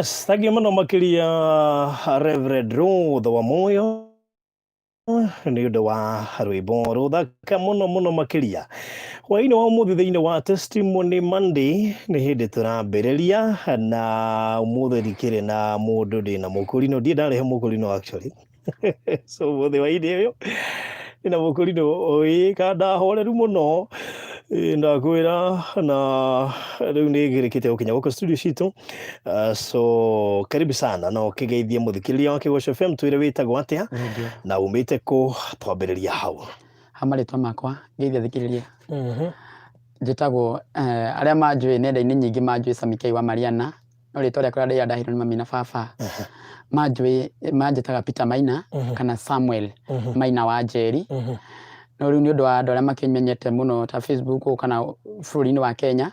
Yes, thank you mũno makĩria Reverend Ruth wa Moyo nĩ ũndũ wa rwĩmbo rũthaka mũno mũno makĩria. Hwaĩ-inĩ wa ũmũthĩ thĩinĩ wa Testimony Monday nĩ hĩndĩ tũrambĩrĩria na ũmũthĩ ndikĩrĩ na mũndũ, ndĩna mũkũrinũ, ndirĩ ndarehe mũkũrinũ actually. So ũmũthĩ hwaĩ-inĩ ũyũ ndĩna mũkũrinũ ĩĩ kanda horeru mũno. Ĩĩ, ndakwĩra na rĩu nĩ ngĩrĩkĩte gũkinya gũkũ studio citũ. So karibu sana, no ũkĩgeithie mũthikĩrĩria wa Kĩgoco FM, twĩre wĩtagwo atĩa Thengiũ. Na umĩte kũ, twambĩrĩria hau. Ha marĩtwa makwa, ngeithia thikĩrĩria. Njĩtagwo arĩa manjũĩ nenda-inĩ nyingĩ manjũĩ Sami K wa Mariana, no rĩtwa rĩakwa rĩrĩa ndaheirwo nĩ mami na baba manjũĩ manjĩtaga Peter Maina kana Samuel Maina wa Njeri. No rĩu nĩ ũndũ wa andũ arĩa makĩmenyete mũno ta Facebook ũũ kana bũrũri-inĩ wa Kenya,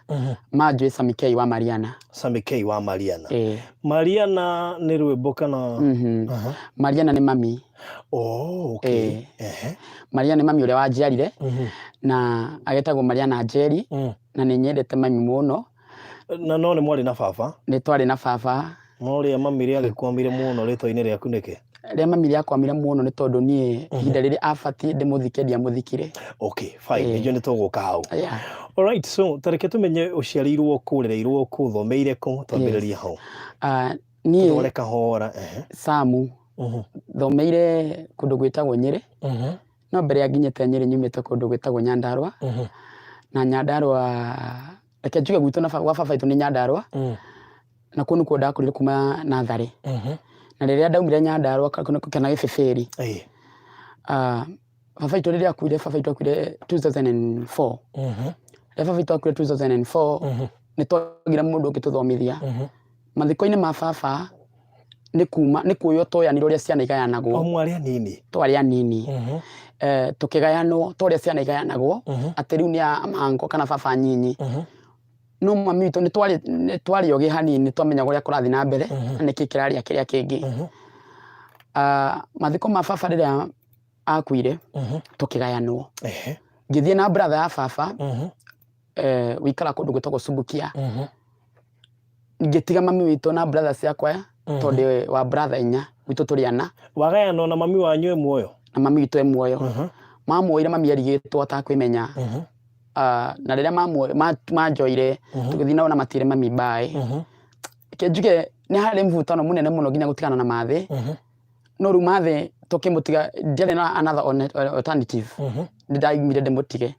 manjũĩ Sami K wa Mariana. Sami K wa Mariana. Ĩĩ. Mariana nĩ rwĩmbo kana? Mariana nĩ mami. Oh, okay. Ĩĩ. Mariana nĩ mami ũrĩa wanjiarire na agetagwo Mariana Njeri na nĩ nyendete mami mũno. Na no nĩ mwarĩ na baba? Nĩ twarĩ na baba. No rĩa mami rĩagĩkwamire mũno rĩtwa-inĩ rĩaku nĩkĩ? Rĩa mami rĩakwamire mũno nĩ tondũ niĩ ihinda rĩrĩa abatiĩ ndĩmũthike ndiamũthikire. Okay, fine. Ĩĩ. Nĩnjũĩ nĩ tũgũka hau. Yeah. Alright, so ta reke tũmenye ũciarĩirwo kũ, ũrereirwo kũ, ũthomeire kũ, twambĩrĩrie hau. Niĩ Tũtware kahora. Ehe. Samu thomeire kũndũ gwĩtagwo Nyĩrĩ. No mbere ya nginyĩte Nyĩrĩ nyumĩte kũndũ gwĩtagwo Nyandarũa. Na Nyandarũa, reke njuge gwitũ na gwa baba witũ nĩ Nyandarũa. Na kũu nĩkuo ndakũrire kuma natharĩ. Na rĩrĩa ndaumire Nyandarũa kana Gĩbĩbĩri, baba witũ rĩrĩa akuire, baba witũ akuire 2004. Rĩrĩa baba witũ akuire 2004, nĩ twagire mũndũ ũngĩtũthomithia. Mathiko-inĩ ma baba nĩ kuma nĩ kuoywo twoyanirwo ũrĩa ciana igayanagwo. O mwarĩ anini? Twarĩ anini. Tũkĩgayanwo ta ũrĩa ciana igayanagwo, atĩ rĩu nĩ a mango kana baba nyinyi. No mami witũ nĩ twarĩ ogĩ hanini, nĩ twamenyaga ũrĩa kũrathiĩ na mbere na nĩkĩ kĩrarĩa kĩrĩa kĩngĩ. Mathiko ma baba rĩrĩa akuire, tũkĩgayanwo. Ngĩthiĩ na brother ya baba wĩikaraga kũndũ gwĩtagwo Subukia. Ngĩtiga mami witũ na brother ciakwa tondũ wa brother inya, gwitũ tũrĩ ana. Wagayanwo na mami wanyu e muoyo? Na mami witũ e muoyo. Mamuoire mami arigĩtwo atakwĩmenya. Na rĩrĩa manjoire tũgĩthiĩ nao na matire mami mbaĩ. Reke njuge nĩ harĩ mvutano mũnene mũno nginya gũtigana na mathĩ. No rĩu mathĩ tũkĩmũtiga ndiarĩ na another alternative. Nĩ ndaumire ndĩmũtige.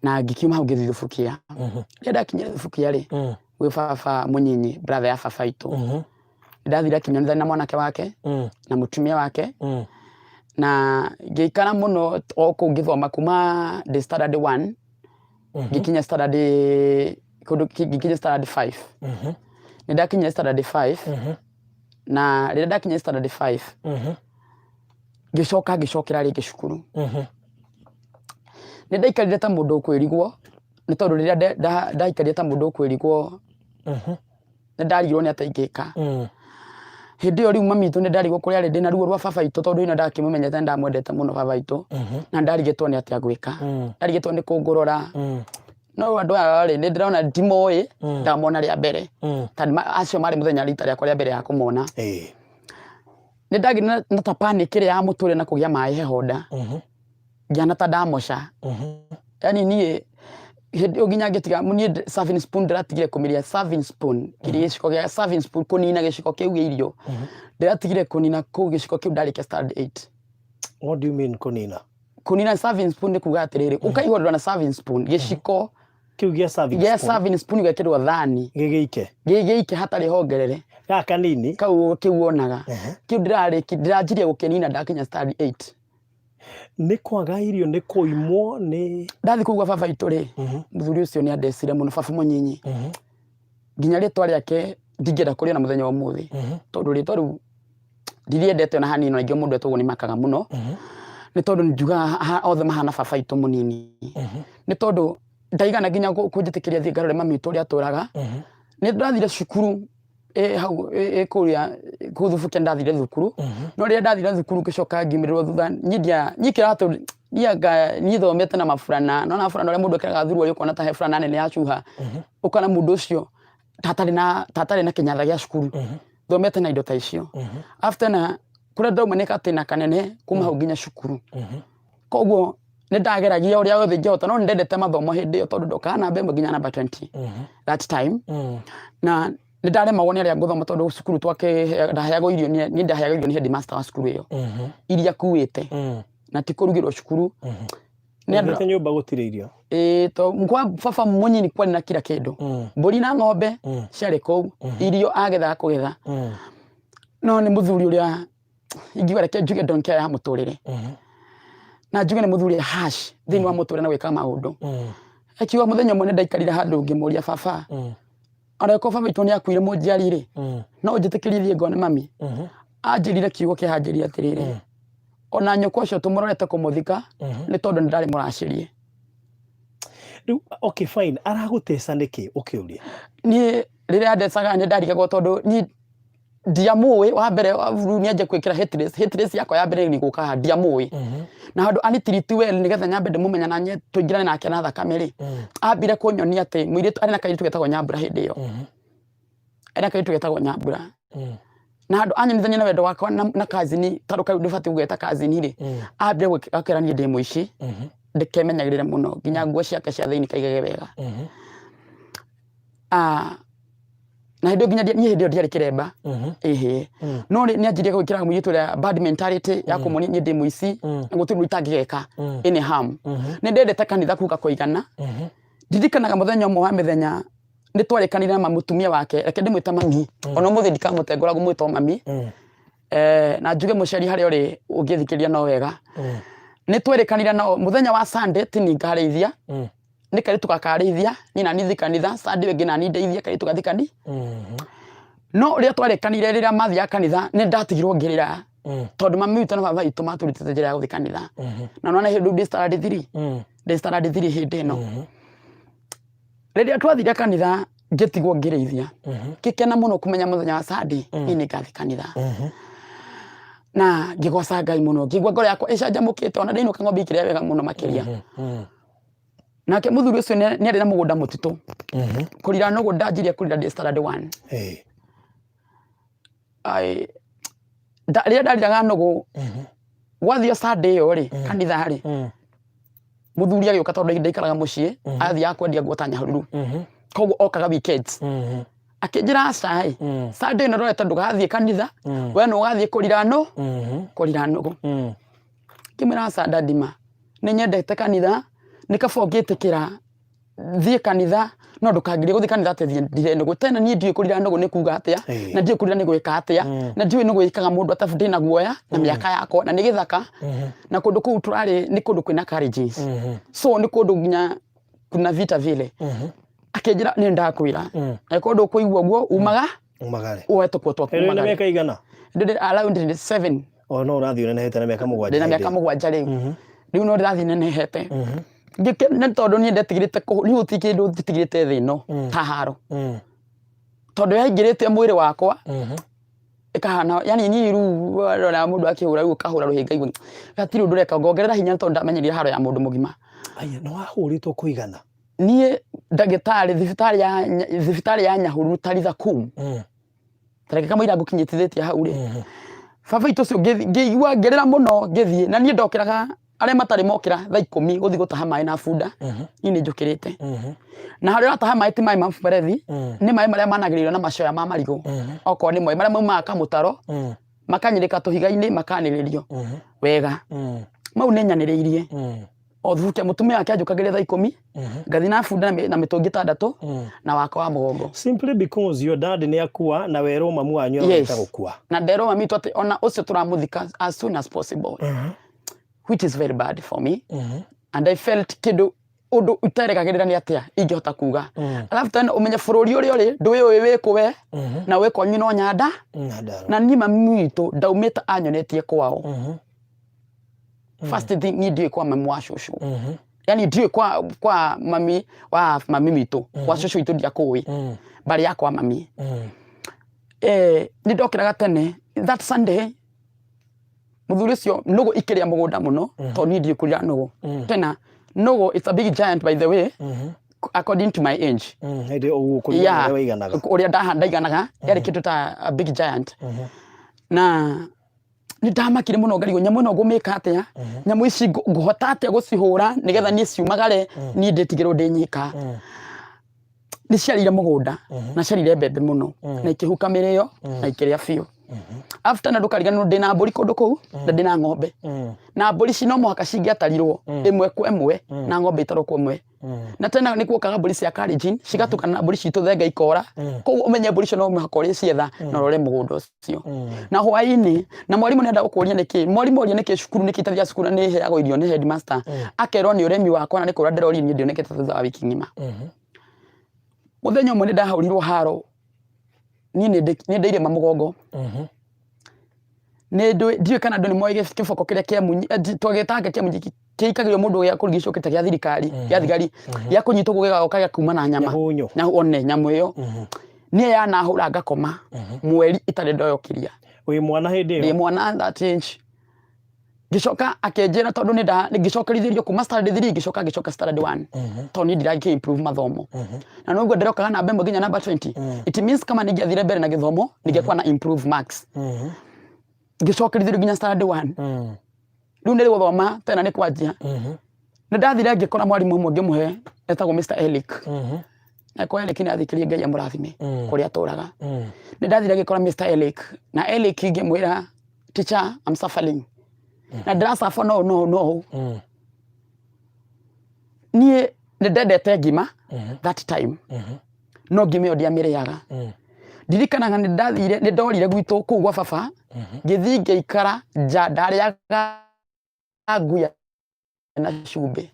Na ngĩkiuma hau ngĩthiĩ Thubukia. Rĩrĩa ndakinyire Thubukia rĩ, gwĩ baba mũnyinyi, brother ya baba witũ. Nĩ ndathire akĩnyonithania na mwanake wake na mũtumia wake na ngĩikara mũno o kũu ngĩthoma kuma ndĩ standard one ngĩkinya standard kũndũ ngĩkinya standard five. Nĩ ndakinyire standard five na rĩrĩa ndakinyire standard five ngĩcoka ngĩcokera rĩngĩ cukuru. Nĩ ndaikarire ta mũndũ ũkwĩrigwo nĩ tondũ rĩrĩa ndaikarire ta mũndũ ũkwĩrigwo nĩ ndarigirwo nĩ atĩa ingĩka. Hĩndĩ ĩyo rĩu mami witũ nĩ ndarigwo kũrĩa arĩ, ndĩna ruo rwa baba witũ tondũ nĩ ndakĩmũmenyete, nĩ ndamwendete mũno baba witũ na ndarigĩtwo nĩ atĩa ngwĩka. Ndarigĩtwo nĩ kũ ngũrora. No andũ aya rĩ, nĩ ndĩrona ndimoĩ, ndamona rĩa mbere. Tondũ acio marĩ mũthenya rita rĩakwa rĩa mbere ya kũmona. Nĩ ndagĩire na ta panic ĩrĩa ya mũtũrĩre na kũgĩa maĩ heho nda. Ngĩhana ta ndamoca. Yaani niĩ hĩndĩ ĩyo nginya ngĩtiga niĩ serving spoon ndĩratigire kũmĩrĩa, serving spoon, kĩrĩa gĩciko gĩa serving spoon, kũnina gĩciko kĩu gĩa irio. Ndĩratigire kũnina kũu gĩciko kĩu ndarĩkia standard eight. What do you mean kũnina? Kũnina serving spoon nĩ kuga atĩrĩrĩ, ũkaihũrĩrwo na serving spoon gĩciko kĩu gĩa serving gĩa spoon. Serving spoon gĩkĩrwo thani gĩgĩike gĩgĩike hatarĩ hongerere. Gaka kanini. Kau kĩu wonaga kĩu ndĩrarĩki ndĩranjirie gũkĩnina ndakinya standard eight. Nĩ kwaga irio, nĩ kũimwo, nĩ Ndathiĩ kũu gwa baba itũ rĩ, mũthuri ũcio nĩ andecire mũno, baba mũnyinyi, nginya rĩtwa rĩake ndingĩenda kũrĩona mũthenya wa ũmũthĩ tondũ rĩtwa rĩu ndirĩendete ona hanini, na ingĩ mũndũ etwo ũguo nĩ makaga mũno nĩ tondũ njugaga othe mahana baba itũ mũnini nĩ tondũ ndaigana nginya kũnjĩtĩkĩria thiĩ ngarore mami witũ ũrĩa atũraga. Nĩ ndathire cukuru ĩ hau ĩ kũrĩa kũu Thubukia, ndathire thukuru, no rĩrĩa ndathire thukuru ngĩcoka ngiumĩrĩrwo thutha. Niĩ ndia niĩ kĩratũ niĩ anga niĩ thomete na maburana, nona burana ũrĩa mũndũ ekĩraga thuruarĩ ũkona ta he burana nene yacuha, ũkona mũndũ ũcio. Tatarĩ na tatarĩ na kĩnyatha gĩa cukuru, thomete na indo ta icio. After na kũrĩa ndauma nĩ gatĩna kanene kuma hau nginya cukuru. Koguo nĩ ndageragia ũrĩa wothe ingĩhota, no nĩ ndendete mathomo hĩndĩ ĩyo tondũ ndokaga namba 1 nginya namba 20 that time. Na nĩ ndaremagwo nĩ arĩa ngũthoma tondũ cukuru twake ndaheagwo irio, niĩ ndaheagwo irio nĩ headmaster wa cukuru ĩyo iria kuĩte, na ti kũrugĩrwo cukuru nĩ andũ. Ũthiĩte nyũmba gũtirĩ irio? Ĩĩ, to kwa baba mũnyini kwarĩ na kila kĩndũ. Mbũri na ng'ombe ciarĩ kũu, irio agethaga kũgetha. No nĩ mũthuri ũrĩa ingiuga, reke njuge don't care ya mũtũrĩre, na njuge nĩ mũthuri hash thĩinĩ wa mũtũrĩre na gwĩka maũndũ. Akiuga mũthenya ũmwe nĩ ndaikarire handũ ngĩmũria, "Baba, ona baba witũ nĩ akuire mũnjiari rĩ, no ũnjĩtĩkĩrie thiĩ ngone mami?" Anjĩrire kiugo kĩhanjĩria atĩrĩrĩ, "Ona nyũkwa ũcio tũmũrorete kũmũthika nĩ tondũ nĩ ndarĩ mũracĩrie." Rĩu okay, fine, aragũteca nĩkĩ ũkĩũria? Niĩ rĩrĩa ndecaga nĩ ndarigagwo tondũ niĩ ndiamũĩ. Wa mbere rĩu nĩ anjie gwĩkĩra hate list. Hate list yakwa ya mbere nĩ gũka haha, ndiamũĩ na handũ ani treat well nĩgetha nyambe ndĩmũmenya na nye tũingĩrane nake na thakame rĩ. Ambire kũnyonia atĩ mũirĩtu arĩ na kairĩtu getagwo Nyambura hĩndĩ ĩyo, arĩ na kairĩtu getagwo Nyambura, na handũ anyonithania na wendo wakwa na kazini, tondũ kau ndĩbatiĩ gũgeta kazini rĩ, ambire gũkĩra niĩ ndĩ mũici, ndĩkemenyagĩrĩre mũno, nginya nguo ciake cia thĩinĩ kaigage wega. Ah, na hĩndĩ ĩyo nginya niĩ hĩndĩ ĩyo ndiarĩ kĩremba, ĩhĩ, no nĩ anjirie gwĩkĩra mũirĩtu ũrĩa bad mentality ya kũmuonia niĩ ndĩ mũici na gũtirĩ ũndũ itangĩgeka, any harm. Nĩ ndendete kanitha kuga kũigana. Ndirikanaga mũthenya ũmwe wa mĩthenya nĩ twarĩkanire na mũtumia wake, reke ndĩmwĩte mami, ona ũmũthĩ ndikamũtengũra, ngũmwĩta o mami. Na njuge mũciari harĩa ũrĩ ũngĩthikĩrĩria no wega. Nĩ twerĩkanire nao mũthenya wa Sunday tini ngarĩithia, nĩ kairĩtu gakarĩithia, niĩ nani thiĩ kanitha Sunday ĩyo ĩngĩ, nani ndeithie kairĩtu gathi kani. No ũrĩa twarĩkanire, rĩrĩa mathiaga kanitha nĩ ndatigirwo ngĩrĩra tondũ mami witũ na baba witũ matũrutĩte njĩra ya gũthiĩ kanitha. Na nona hĩndĩ ndĩ standard 3, ndĩ standard 3 hĩndĩ ĩno. Rĩrĩa twathire kanitha ngĩtigwo ngĩrĩithia, ngĩkena mũno kũmenya mũthenya wa Sunday niĩ nĩ ngathiĩ kanitha, na ngĩgoca Ngai mũno, ngĩigua ngoro yakwa ĩcanjamũkĩte, ona ndainũka ng'ombe ikĩrĩa wega mũno makĩria. Nake mũthuri ũcio nĩ arĩ na mũgũnda mũtitũ. Kũrira nũgũ ndanjirie kũrira ndĩ standard 1. Ai, rĩrĩa ndariraga nũgũ gwathio Sunday ĩyo rĩ kanitha rĩ, mũthuri agĩũka tondũ ndaikaraga mũciĩ, athiaga kwendia nguo ta Nyahururu, koguo okaga weekends. Akĩnjĩra, "Aca ĩ, Sunday ĩno ndorete ndũgathiĩ kanitha, we nĩ ũgathiĩ kũrira no kũrira nũgũ." Ngĩmwĩra, "Aca ndandima, nĩ nyendete kanitha, nĩ kaba ũngĩtĩkĩra thiĩ kanitha, no ndũkangirie gũthiĩ kanitha atĩ thiĩ ndire nũgũ. Tena niĩ ndiũĩ kũrira nũgũ nĩ kuga atĩa, na ndiũĩ kũrira nĩ gwĩka atĩa, na ndiũĩ nĩ gwĩkaga mũndũ atĩa ndĩna guoya na mĩaka yakwa, na nĩ gĩthaka, na kũndũ kũu tũrarĩ nĩ kũndũ kwĩna carriages, so nĩ kũndũ nginya kuna vita vile." Akĩnjĩra, "Nĩ ndakwĩra, angĩkorwo ndũkũigua ũguo umaga." Umagare. Woe tũkuo twaku Rĩu na umagare. mĩaka igana? Ndĩ around 7. O no ũrathiĩ ũnenehete na mĩaka 7 Ndĩna hĩndĩ mĩaka ĩyo. 7 rĩu. Rĩu no ndĩrathiĩ nenehete. Nĩ tondũ niĩ ndetigĩrĩte niĩ gũtirĩ kĩndũ ndetigĩrĩte thĩ ĩno ta haro, tondũ yaingĩrĩte mwĩrĩ wakwa ĩkahana yani niĩ rĩu rora mũndũ akĩhũra, rĩu ũkahũra rũhĩnga igũrũ, gatirĩ ũndũ ũreka, ngongerera hinya tondũ ndamenyerire haro ya mũndũ mũgima. Aya, nĩ wahũrĩtwo kũigana? Niĩ ndagĩtarĩ thibitarĩ ya Nyahururu, Talitha Kum, tareke kamũira ngũkinyĩtithĩtie hau rĩ, baba witũ ũcio ngĩigua ngĩrĩra mũno, ngĩthiĩ na niĩ ndokĩraga arĩa matarĩ mokĩra thaa 10 gũthiĩ gũtaha maĩ na bunda. Niĩ nĩ njũkĩrĩte, na harĩa ũrataha maĩ ti maĩ ma mũberethi, nĩ maĩ marĩa managĩrĩrio na macoya ma marigũ, okorwo nĩ maĩ marĩa maumaga kamũtaro, makanyĩrĩka tũhiga-inĩ, makanĩrĩrio wega. Mau nĩ nyanĩrĩirie o thubukia. Mũtumia wake anjũkagĩria thaa 10, ngathiĩ na bunda na mĩtũngi 6 na wakwa wa mũgongo. Simply because your dad nĩ akua na werwo mamu wanyu Yes. arorete gũkua. Na nderwo mami witũ atĩ ona ũcio tũramũthika as soon as possible, which is very bad for me, and I felt kĩndũ ũndũ iterekagĩrĩra nĩ atĩa ingĩhota kuga. Alafu tena ũmenye bũrũri ũrĩa ũrĩ ndũĩ ũyũ wĩkũ we na wĩ kwanyu no nyanda. Nyandarua. Na niĩ mami witũ ndaumĩte anyonetie kwao. First thing, niĩ ndiũĩ kwa mami wa cũcũ, yani ndiũĩ kwa mami wa mami witũ, kwa cũcũ witũ ndiakũĩ, mbarĩ ya kwa mami. Nĩ ndokĩraga tene that Sunday. Mũthuri ũcio nũgũ ikĩrĩa mũgũnda mũno, tondũ niĩ ndiũĩ kũrĩa nũgũ. Tena nũgũ, it's a big giant, by the way. According to my age. Hĩndĩ ũguo kũringana na ũrĩa waiganaga. Ũrĩa ndaiganaga, yarĩ kĩndũ ta a big giant. Na nĩ ndamakire mũno, ngarigwo nyamũ ĩno ngũmĩka atĩa, nyamũ ici ngũhota atĩa gũcihũra nĩgetha niĩ ciumagare, niĩ ndĩtigĩrwo ndĩ nyika. Nĩ ciarĩire mũgũnda na ciarĩire mbembe mũno na ikĩhuka mĩrĩo na ikĩrĩa biũ. After na ndũkariganĩrwo ndĩna mbũri kũndũ kũu na ndĩna ng'ombe, na mbũri ici no mũhaka cingĩatarirwo ĩmwe kwa ĩmwe na ng'ombe itarwo kwa ĩmwe. Na tena nĩ kuokaga mbũri cia Kalenjin cigatukana na mbũri citũ thenge ikora. Koguo ũmenye mbũri icio no mũhaka ũrĩcietha na ũrore mũgũnda ũcio. Na hwaĩ-inĩ na mwarimũ nĩ enda gũkũria nĩkĩ, mwarimũ oria nĩkĩ cukuru, nĩkĩ itathiaga cukuru na nĩ heagwo irio nĩ headmaster, akerwo nĩ ũremi wakwa na nĩ kũra ndĩroria niĩ ndionekete thutha wa wiki ng'ima. Mũthenya ũmwe nĩ ndahũrirwo haro, niĩ nĩ ndĩ irema mũgongo. Nĩ ndiũĩ kana andũ nĩ moĩ kĩboko kĩrĩa kĩa munyi, twagĩtaga kĩa munyi, kĩikagĩrio mũndũ gĩa kũrigicwo kĩta gĩa thirikari, gĩa thigari, gĩa kũnyitwo ũguo gĩgagoka gĩa kuma na nyama. Nyahũnyũ. Na one nyamũ ĩyo niĩ yanahũra ngakoma mweri itarĩ ndoyokĩria. Wĩ mwana hĩndĩ Ndĩ ĩyo? mwana that age. Ngĩcoka akĩnjĩra tondũ nĩ nda ngĩcokerithĩrio kuma standard 3, ngĩcoka ngĩcoka standard 1, tondũ niĩ ndiragĩ improve mathomo na noguo ndĩrokaga namba 1 nginya namba 20. It means kama ningĩathire mbere na gĩthomo ningĩakuwa na improve marks. Ngĩcokerithĩrio nginya standard 1. Rĩu nĩ gũthoma tena nĩ kwanjia. Nĩ ndathire ngĩkora mwarimũ ũmwe, ngĩmũhe, etagwo Mr. Eric. Na kwa Eric nĩ athikĩrie, Ngai amũrathime kũrĩa atũraga. Nĩ ndathire ngĩkora Mr. Eric, na Eric ngĩmwĩra, "Teacher, I'm suffering na ndĩracafa no no no." Niĩ nĩ ndendete ngima that time, no ngima ĩyo ndiamĩrĩaga. Ndirikanaga nĩ ndathire, nĩ ndorire gwitũ kũu gwa baba, ngĩthiĩ ngĩikara nja, ndarĩaga nguya na cumbĩ.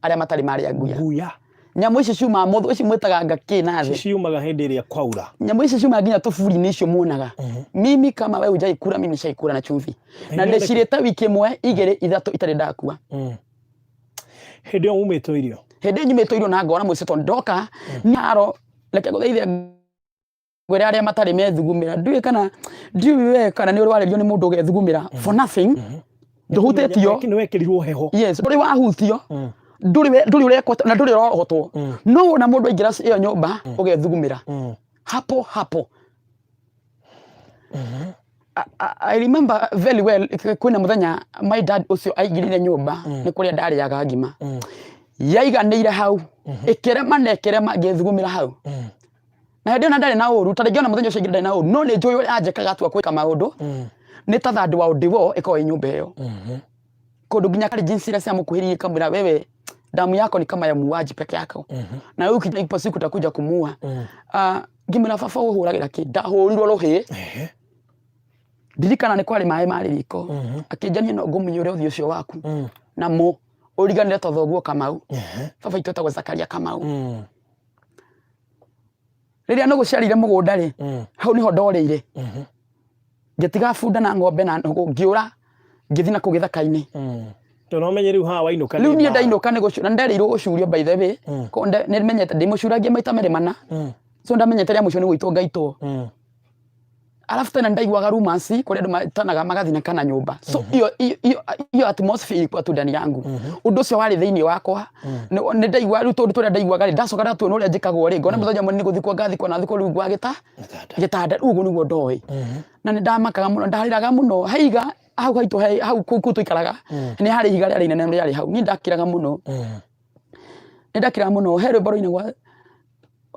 Arĩa matarĩ marĩa nguya. Nguya. Nyamũ ici ciumaga mũthũ, ici mwĩtaga ngakĩ na thĩ. Ciumaga hĩndĩ ĩrĩa kwaura. Nyamũ ici ciumaga nginya tũburi-inĩ icio muonaga. Mimi kama wewe hujaikula, mimi nishaikula na chumvi na ndĩcirĩte wiki 1, 2, 3 itarĩ ndakua. Hĩndĩ ĩyo umĩtwo irio. Hĩndĩ ĩyo nyumĩtwo irio na ngora mũciĩ, tondũ ndoka naro reke ngũthaithe ngwĩre arĩa matarĩ methugumĩra, ndiũĩ kana ndiũĩ we kana nĩ ũrĩ warĩrio nĩ mũndũ ũgethugumĩra for nothing, ndũhutĩtio. Nĩ wekĩrirwo heho. Yes, ndũrĩ wahutio, ndũrĩ ũrekwo na ndũrĩ ũrorotwo, no wona mũndũ aingĩra ĩyo nyũmba ũgethugumĩra hapo hapo. I remember very well, kwĩna mũthenya my dad ũcio aingĩrire nyũmba, nĩ kũrĩa ndarĩaga ngima yaiganĩire hau, ĩkĩrema na ĩkĩrema, ngĩthugumĩra hau. Na hĩndĩ ĩyo na ndarĩ na ũru, ta rĩngĩ ona mũthenya ũcio ingĩ ndarĩ na ũru, no nĩ njũĩ ũrĩa anjĩkaga atua gwĩka maũndũ, nĩ ta third world war ĩkoragwo ĩ nyũmba ĩyo, kũndũ nginya kari jinsi iria ciamũkuhĩrĩirie ikamwĩra, "Wewe damu yako ni kama ya muuaji peke yako, na wewe ukija ipo siku utakuja kumuua." Ah, ngĩmwĩra, "Baba, ũhũragĩra kĩ?" Ndahũrirwo rũhĩ. Ndirikana nĩ kwarĩ maĩ marĩ riko, akĩnjania no ngũmunyũre ũthiũ ũcio waku namo ũriganĩre ta thoguo Kamau. Baba itũ etagwo Zakaria Kamau. Rĩrĩa nũgũ ciarĩire mũgũnda rĩ, hau nĩho ndorĩire, ngĩtiga bunda na ng'ombe na nũgũ, ngĩũra ngĩthiĩ na kũu gĩthaka-inĩ. Tondũ no ũmenye rĩu haha wainũka Rĩu nĩ niĩ mbaara. Ndainũka nĩ gũcura, nderĩirwo gũcurio by the way. Koguo nĩ menyete ndĩmũcuragia maita merĩ mana, so ndamenyete rĩa mũico nĩ gũitwo ngaitwo. Alafu tena ndaiguaga rumors kũrĩa andũ matanaga magathiĩ kana nyũmba, so iyo iyo iyo iyo atmosphere ilikuwa tu ndani yangu. Ũndũ ũcio warĩ thĩinĩ wakwa. Nĩ ndaigua rĩu tũndũ tũrĩa ndaiguaga rĩ, ndacoka ndatuona ũrĩa njĩkagwo rĩ, ngona mũthenya ũmwe nĩ gũthikwo ngathikwo na thikwo rĩu gwa gĩta Gĩtanda. Gĩtanda rĩu ũguo nĩguo ndoĩ. Na nĩ ndamakaga mũno, ndarĩraga mũno. Haiga hau haitũ hau kũu tũikaraga nĩ harĩ ihiga rĩarĩ inene rĩarĩ hau. Niĩ ndakiraga mũno, nĩ ndakiraga mũno. He rwĩmbo rũinagwo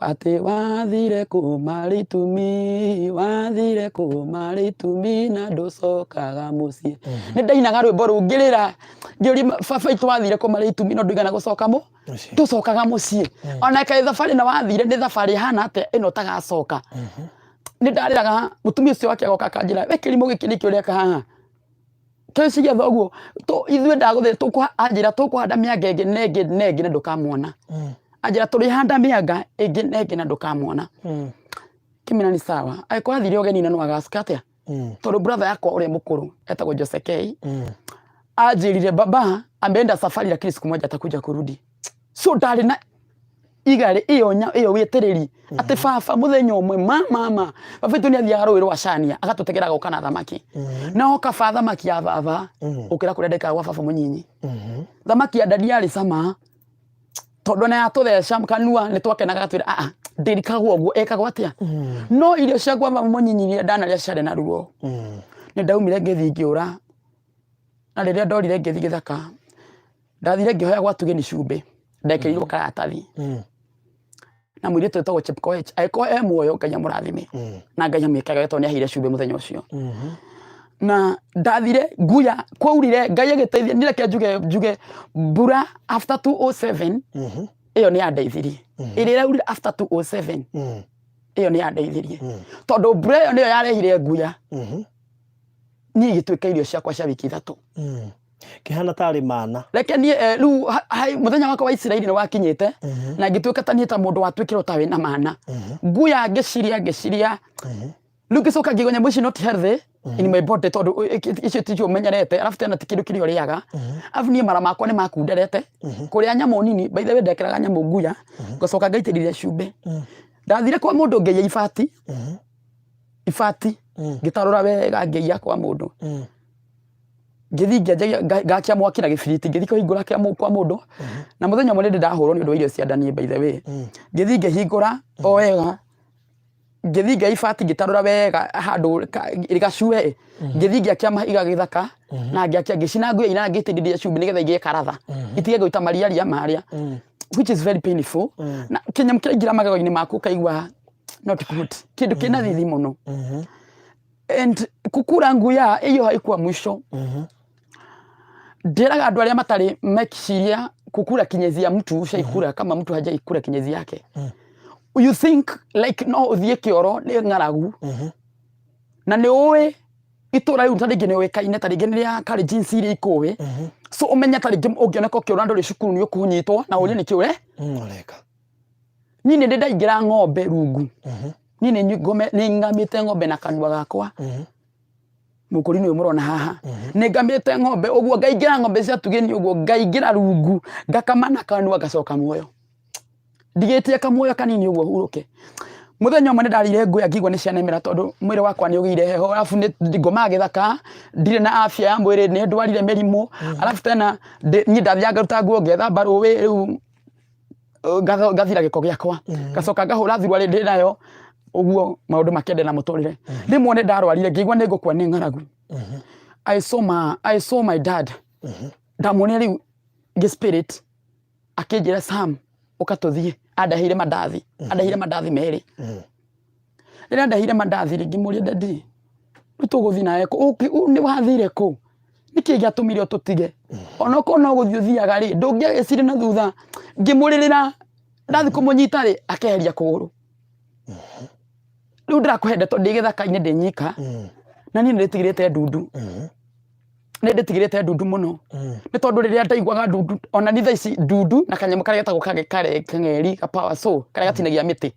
atĩ wathire kũmarĩ itumi, wathire kũmarĩ itumi na ndũcokaga mũciĩ. Nĩ ndainaga rwĩmbo rũu ngĩrĩra, ngĩũria baba itũ, wathire kũmarĩ itumi no ndũigana gũcoka mũ Mũciĩ. Ndũcokaga mũciĩ ona kaĩ thabarĩ na wathire nĩ thabarĩ ĩhana atĩa ĩno ũtagacoka. Nĩ ndarĩraga. Mũtumia ũcio wake agoka akanjĩra, "We kĩrimũ gĩkĩ, nĩkĩ ũreka haha? Tweciria thoguo ithuĩ ndagũthĩ anjĩra tũkũhanda mĩanga ĩngĩ na ĩngĩ na ĩngĩ na ndũkamuona." Anjĩra tũrĩhanda mĩanga ĩngĩ na ĩngĩ na ndũkamuona. Kĩmĩra nĩ sawa, angĩkorwo athire ũgeni na no agacoka atĩa, tondũ brother yakwa ũrĩa mũkũrũ etagwo Jose K anjĩrire, "Baba ameenda safari lakini siku moja atakuja kurudi." So ndarĩ na igarĩ ĩyo ĩyo wĩtĩrĩri atĩ baba mũthenya ũmwe ma mama baba itũ nĩ athiaga rũĩ rwa Cania agatũtegera, agoka na thamaki. Na oka ba thamaki ya baba ũkĩra kũrĩa ndekaga gwa baba mũnyinyi, thamaki ya dadi yarĩ cama. Tondũ ona yatũtheca kanua nĩ twakenaga twĩra aa ndĩrikagwo ũguo, ĩkagwo atĩa? No irio cia kwa mama mũnyinyi iria ndanarĩa ciarĩ na ruo. Nĩ ndaumire ngĩthiĩ ngĩũra, na rĩrĩa ndorire ngĩthiĩ gĩthaka, ndathire ngĩhoya gwa Tugeni cumbĩ, ndekĩrirwo karatathi na mũirĩtu wĩtagwo Chepkoech, angĩkorwo e muoyo Ngai amũrathime na Ngai amwĩkage wega tondũ nĩ aheire cumbĩ mũthenya ũcio. Na ndathire nguya kwaurire, Ngai agĩteithia. Niĩ reke njuge mbura after 207 ĩyo nĩ yandeithirie. Ĩrĩa ĩraurire after 207 ĩyo nĩ yandeithirie, tondũ mbura ĩyo nĩyo yarehire nguya. Niĩ igĩtuĩka irio ciakwa cia wiki 3. Kĩhana tarĩ mana. Reke niĩ rĩu mũthenya wakwa wa Isiraeli nĩ wakinyĩte, na ngĩtuĩka ta niĩ ta mũndũ watuĩkĩrwo ta wĩna mana. Nguya ngĩciria ngĩciria, rĩu ngĩcoka ngĩigua nyamũ ici not healthy in my body, tondũ icio ticio menyerete, arabu tena ti kĩndũ kĩrĩa ũrĩaga. Arabu niĩ mara makwa nĩ makunderete kũrĩa nyamũ nini. By the way, ndekĩraga nyamũ nguya, ngacoka ngaitĩrĩria cumbĩ. Ndathire kwa mũndũ ngĩiya ibati, ibati ngĩtarũra wega, ngĩiya kwa mũndũ. Ngĩthiĩ ngĩanjagia ngakia mwaki na gĩbiriti, ngĩthiĩ kũhingũra kwa mũndũ. Na mũthenya ũmwe nĩ ndahũrwo nĩ ũndũ wa irio cia nda niĩ, by the way. Ngĩthiĩ ngĩhingũra o wega, ngĩthiĩ ngĩoya ibati, ngĩtarũra wega handũ rĩgacue. Ngĩthiĩ ngĩakia mahiga gĩthaka na ngĩakia, ngĩcina nguya ina, ngĩitĩrĩria cumbĩ nĩgetha igĩe karatha, itige gũita mariaria marĩa, which is very painful. Na kĩnyamũ kĩraingĩra magego-inĩ maku ũkaigua not good, kĩndũ kĩna thithi mũno. And kukura nguya iyo haikuwa mwisho. Ndĩraga andũ arĩa matarĩ meciria kukura kinyezi ya mtu ushaikura, kama mtu hajaikura kinyezi yake, you think like no ũthiĩ kĩoro nĩ ng'aragu na nĩ ũĩ itũra rĩu ta rĩngĩ nĩ ũĩkaine, ta rĩngĩ nĩ rĩa Kalenjin iria ikũĩ. So ũmenye ta rĩngĩ ũngĩoneka ũkĩũra ndũrĩ cukuru nĩ ũkũnyitwo na ũrie nĩkĩ ũre. Ũreka. Niĩ nĩ ndĩ ndaingĩra ng'ombe rungu. Niĩ nĩ ngamĩte ng'ombe na kanua gakwa. Mũkũrinũ ũyũ mũrona haha, nĩ ngamĩte ng'ombe ũguo, ngaingĩra ng'ombe cia Tugeni ũguo, ngaingĩra rungu, ngakama na kanua, ngacoka muoyo, ndigĩtie kamuoyo kanini ũguo hurũke. Mũthenya ũmwe nĩ ndarĩire nguya, ngĩigua nĩ cianemera, tondũ mwĩrĩ wakwa nĩ ũgĩire heho, arabu nĩ ngomaga gĩthaka, ndirĩ na afya ya mwĩrĩ, nĩ ndwarire mĩrimũ. Arabu tena niĩ ndathiaga ngaruta nguo, ngethamba rũĩ rĩu, ngathira gĩko gĩakwa, ngacoka ngahũra thuruarĩ ndĩ nayo ũguo, maũndũ makende na mũtũrĩre. Rĩmwe nĩ ndarwarire, ngĩigua nĩ ngũkua nĩ ng'aragu. I saw my dad. Ndamuonire rĩu ngĩ spirit, akĩnjĩra, "Sam, ũka tũthiĩ." Andeheire mandathi, andeheire mandathi merĩ. Rĩrĩa andeheire mandathi rĩ, ngĩmũria, "Daddy, rĩu tũgũthiĩ nawe kũ? Nĩ wathire kũ? Nĩkĩ gĩatũmire ũtũtige? Onokorwo no gũthiĩ ũthiaga rĩ, ndũngĩagĩcire na thutha." Ngĩmũrĩrĩra. Ndathiĩ kũmũnyita rĩ, akeheria kũgũrũ. Rĩu ndĩrakũhe ndeto ndĩ gĩthaka-inĩ ndĩ nyika. Na niĩ nĩ ndĩtigĩrĩte ndundu, nĩ ndĩtigĩrĩte ndundu mũno, nĩ tondũ rĩrĩa ndaiguaga ndundu, ona ni thaa ici ndundu na kanyamũ karĩa getagwo kang'eri ka power saw karĩa gatinagia mĩtĩ,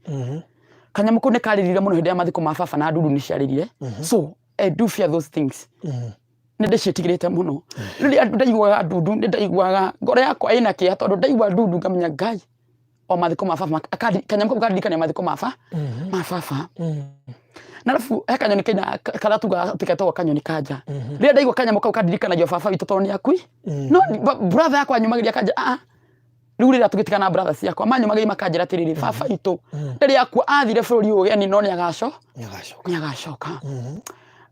kanyamũ kau nĩ karĩrire mũno hĩndĩ ya mathiko ma baba, na ndundu nĩ ciarĩrire. So I do fear those things. Nĩ ndĩciĩtigĩrĩte mũno. Rĩrĩa ndaiguaga ndundu, nĩ ndaiguaga ngoro yakwa ĩna kĩeha, tondũ ndaigua ndundu ngamenya Ngai o mathiko ma baba, kanyamũ kau kandirikania mathiko ma baba. Na arabu he kanyoni kaina karĩa tugaga atĩ getagwo kanyoni kanja. Rĩrĩa ndaigua kanyamũ kau kandirikanagia baba witũ, tondũ nĩ akui. No brother yakwa anyumagĩria kanja, ah, rĩu rĩrĩa tũgĩtigana na brother ciakwa manyumagĩria makanjĩra atĩrĩrĩ, baba witũ rĩrĩa akua athire bũrũri ũyũ ũgeni, no nĩ agaco Nĩagacoka. Nĩ agacoka.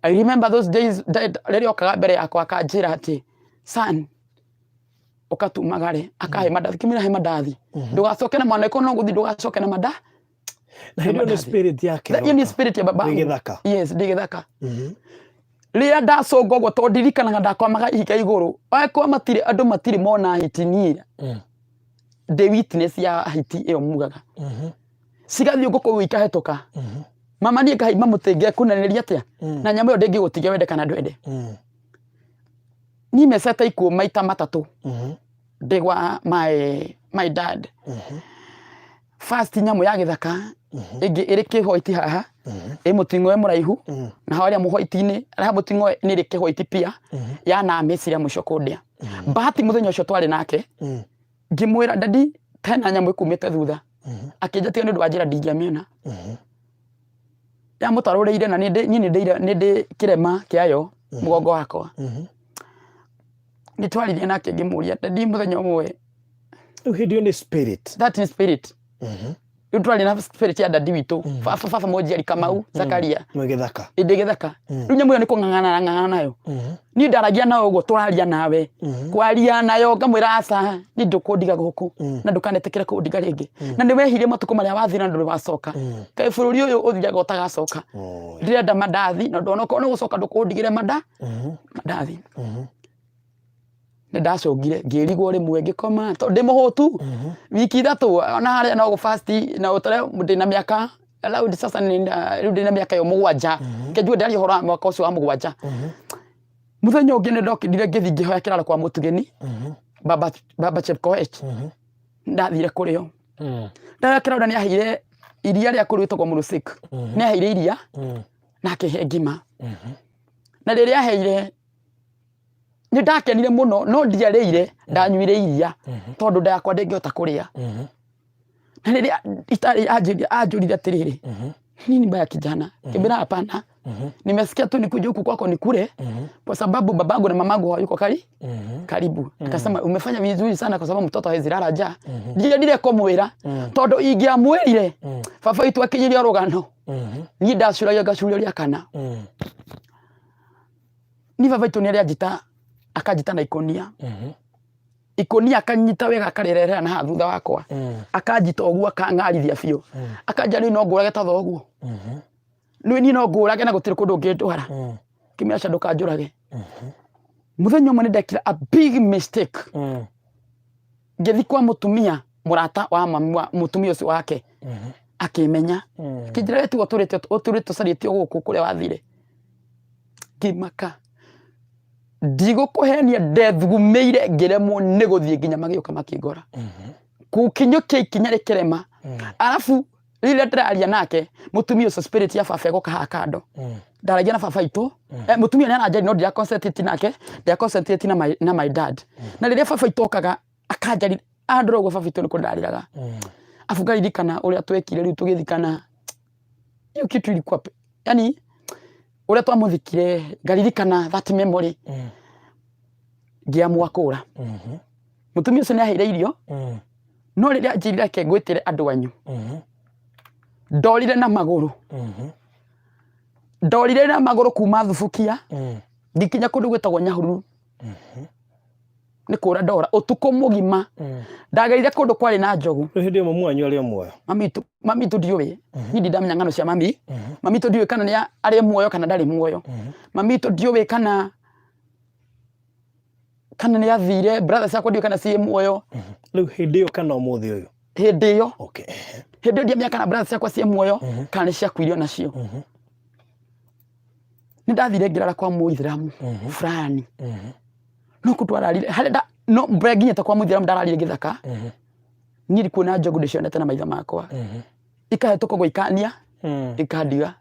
I remember those days rĩrĩa okaga mbere yakwa akanjĩra atĩ, "Son, ũkatumagare." Akahe mandathi, kĩmwĩra he mandathi, "Ndũgacoke na mwana, ĩkorwo no gũthiĩ, ndũgacoke na manda." Na hĩndĩ ĩyo nĩ Mandathi. spirit yake. Hiyo ni spirit ya babangu. Wĩ gĩthaka. Yes, ndĩ gĩthaka. Rĩrĩa ndacũnga ũguo, tondũ ndirikanaga ndakwamaga ihiga igũrũ, angĩkorwo matirĩ andũ matirĩ mona hiti, niĩ ndĩ witness ya hiti ĩyo mugaga cigathiĩ ũguo kũu ikahĩtũka. Mama, niĩ ngahaimba mũtĩ ngekunanĩria atĩa na nyamũ ĩyo ndĩngĩgũtigia wende kana ndwende. Niĩ mecete ikuũ maita matatũ ndĩ gwa my dad. First, nyamũ ya gĩthaka ĩngĩ ĩrĩ kĩhoiti haha, ĩ mũting'oe mũraihu na harĩa mũhoiti-inĩ haha mũting'oe nĩ ĩrĩ kĩhoiti pia ya namĩciria mũico kũndĩa. Bahati mũthenya ũcio twarĩ nake, ngĩmwĩra, "Daddy, hena nyamũ ĩkumĩte thutha." Akĩnjĩtia nĩ ũndũ wa njĩra ndingĩamĩona yamũtarũrĩire, na niĩ nĩ ndĩ kĩrema kĩayo mũgongo wakwa. Nĩ twaririe nake, ngĩmũria, "Daddy, mũthenya ũmwe Rĩu hĩndĩ ĩyo nĩ spirit. That is spirit. Rĩu twarĩ na spirit ya dadi witũ, baba, baba mũnjiari Kamau Zakaria. Mwĩ gĩthaka. Ndĩ gĩthaka. Rĩu nyamũ ĩyo nĩ kũng'ang'ana ng'ang'ana nayo. Niĩ ndaragia nayo ũguo tũraria nawe, kwaria nayo ngamwĩra aca, niĩ ndũkũndiga gũkũ na ndũkanetĩkĩre kũndiga rĩngĩ, na nĩ wehirie matukũ marĩa wathire na ndũrĩ wacoka. Kaĩ bũrũri ũyũ ũthiaga ũtagacoka? Ndĩrenda mandathi, na onokorwo nĩ gũcoka ndũkũndigĩre mandathi. Nĩ ndacũngire ngĩrigwo rĩmwe ngĩkoma tondũ ndĩ mũhũtu wiki 3, ona harĩa no gũ fast na ũtare ndĩna mĩaka around sasa rĩu ndĩna mĩaka ĩyo 7. Kĩnjue ndaria ũhoro wa mwaka ũcio wa 7. Mũthenya ũngĩ nĩ ndokĩrire ngĩthiĩ ngĩhoya kĩraro kwa mũtugeni baba, baba Chepkoech. Ndathire kũrĩ o ndahoya kĩraro na nĩ aheire iria rĩa kũrĩ wĩtagwo mũrũsik. Nĩ aheire iria na akĩhe ngima, na rĩrĩa aheire nĩ ndakenire mũno, no ndiarĩire, ndanyuire iria tondũ nda yakwa ndĩngĩhota kũrĩa. Na rĩrĩa itarĩ anjũrire atĩrĩrĩ, "Nini mbaya, kijana?" Kĩmbĩra, "Hapana, nimesikia tu nikuje huku kwako nikule kwa sababu babangu na mamangu hawayuko karibu." Akasema, "Umefanya vizuri sana kwa sababu mtoto hawezi lala njaa." Ndiendire kũmwĩra tondũ ingĩamwĩrire baba witũ akinyĩria rũgano niĩ ndacuragia ngacuria rĩa kana. Niĩ baba witũ nĩ arĩ anjĩta, akanjĩta na ikũnia, ikũnia akanyita wega akarĩrehera na haha thutha wakwa, akanjita ũguo akang'arithia biũ, akanjĩra, "Rĩu no ngũrage ta thoguo, rĩu niĩ no ngũrage na gũtirĩ kũndũ ũngĩndwara." Ngĩmwĩra, "Aca, ndũkanjũrage." Mũthenya ũmwe nĩ ndekire a big mistake. Ngĩthiĩ kwa mũtumia mũrata wa mami wa mũtumia ũcio wake, akĩmenya, akĩnjĩra, "We tiga ũtũrĩte ũcarĩtio gũkũ kũrĩa wathire." Ngĩmaka, ndigũkũhenia, ndethugumĩire ngĩremwo nĩ gũthiĩ nginya magĩũka makĩngora gũkinyũkia ikinya rĩkĩrema. Arabu rĩrĩa ndĩraria nake mũtumia ũcio, spirit ya baba ĩgoka haha kando. Ndaragia na baba itũ, mũtumia nĩ aranjaria, no ndira concentrate nake, ndira concentrate na my dad. Na rĩrĩa baba itũ okaga akanjari andora ũguo, baba itũ nĩ kũndarĩraga. Abu ngaririkana ũrĩa twekire rĩu tũgĩthikana, hiyo kitu ilikuwa yani ũrĩa twamũthikire, ngaririkana that memory, ngĩamua kũra. Mũtumia ũcio nĩ aheire irio, no rĩrĩa anjĩrire, "Reke ngwĩtĩre andũ anyu," ndorire na magũrũ, ndorire na magũrũ kuma Thubukia ngikinya kũndũ gwĩtagwo Nyahururu. Nĩ kũra ndora ũtukũ mũgima, ndagerire kũndũ kwarĩ na njogu. Rĩu hĩndĩ ĩyo mamu wanyu arĩ o muoyo? Mami witũ ndiũĩ, niĩ ndindamenya ng'ano cia mami. Mami witũ ndiũĩ kana nĩ arĩ muoyo kana ndarĩ muoyo. Mami witũ ndiũĩ kana nĩ athire. Brother ciakwa ndiũĩ kana ciĩ muoyo. Rĩu hĩndĩ ĩyo kana ũmũthĩ ũyũ? Hĩndĩ ĩyo. Hĩndĩ ĩyo ndiamenya kana brother ciakwa ciĩ muoyo kana nĩ ciakuire onacio. Nĩ ndathire ngĩrara kwa mũithĩramu fulani, no kũ twararire harĩa no mbere nginyĩte kwa mũithĩramu ndararire gĩthaka. Niĩ kuona njogu ndĩcionete na maitho makwa ikahĩtũka ũguo ikania, ikandiga,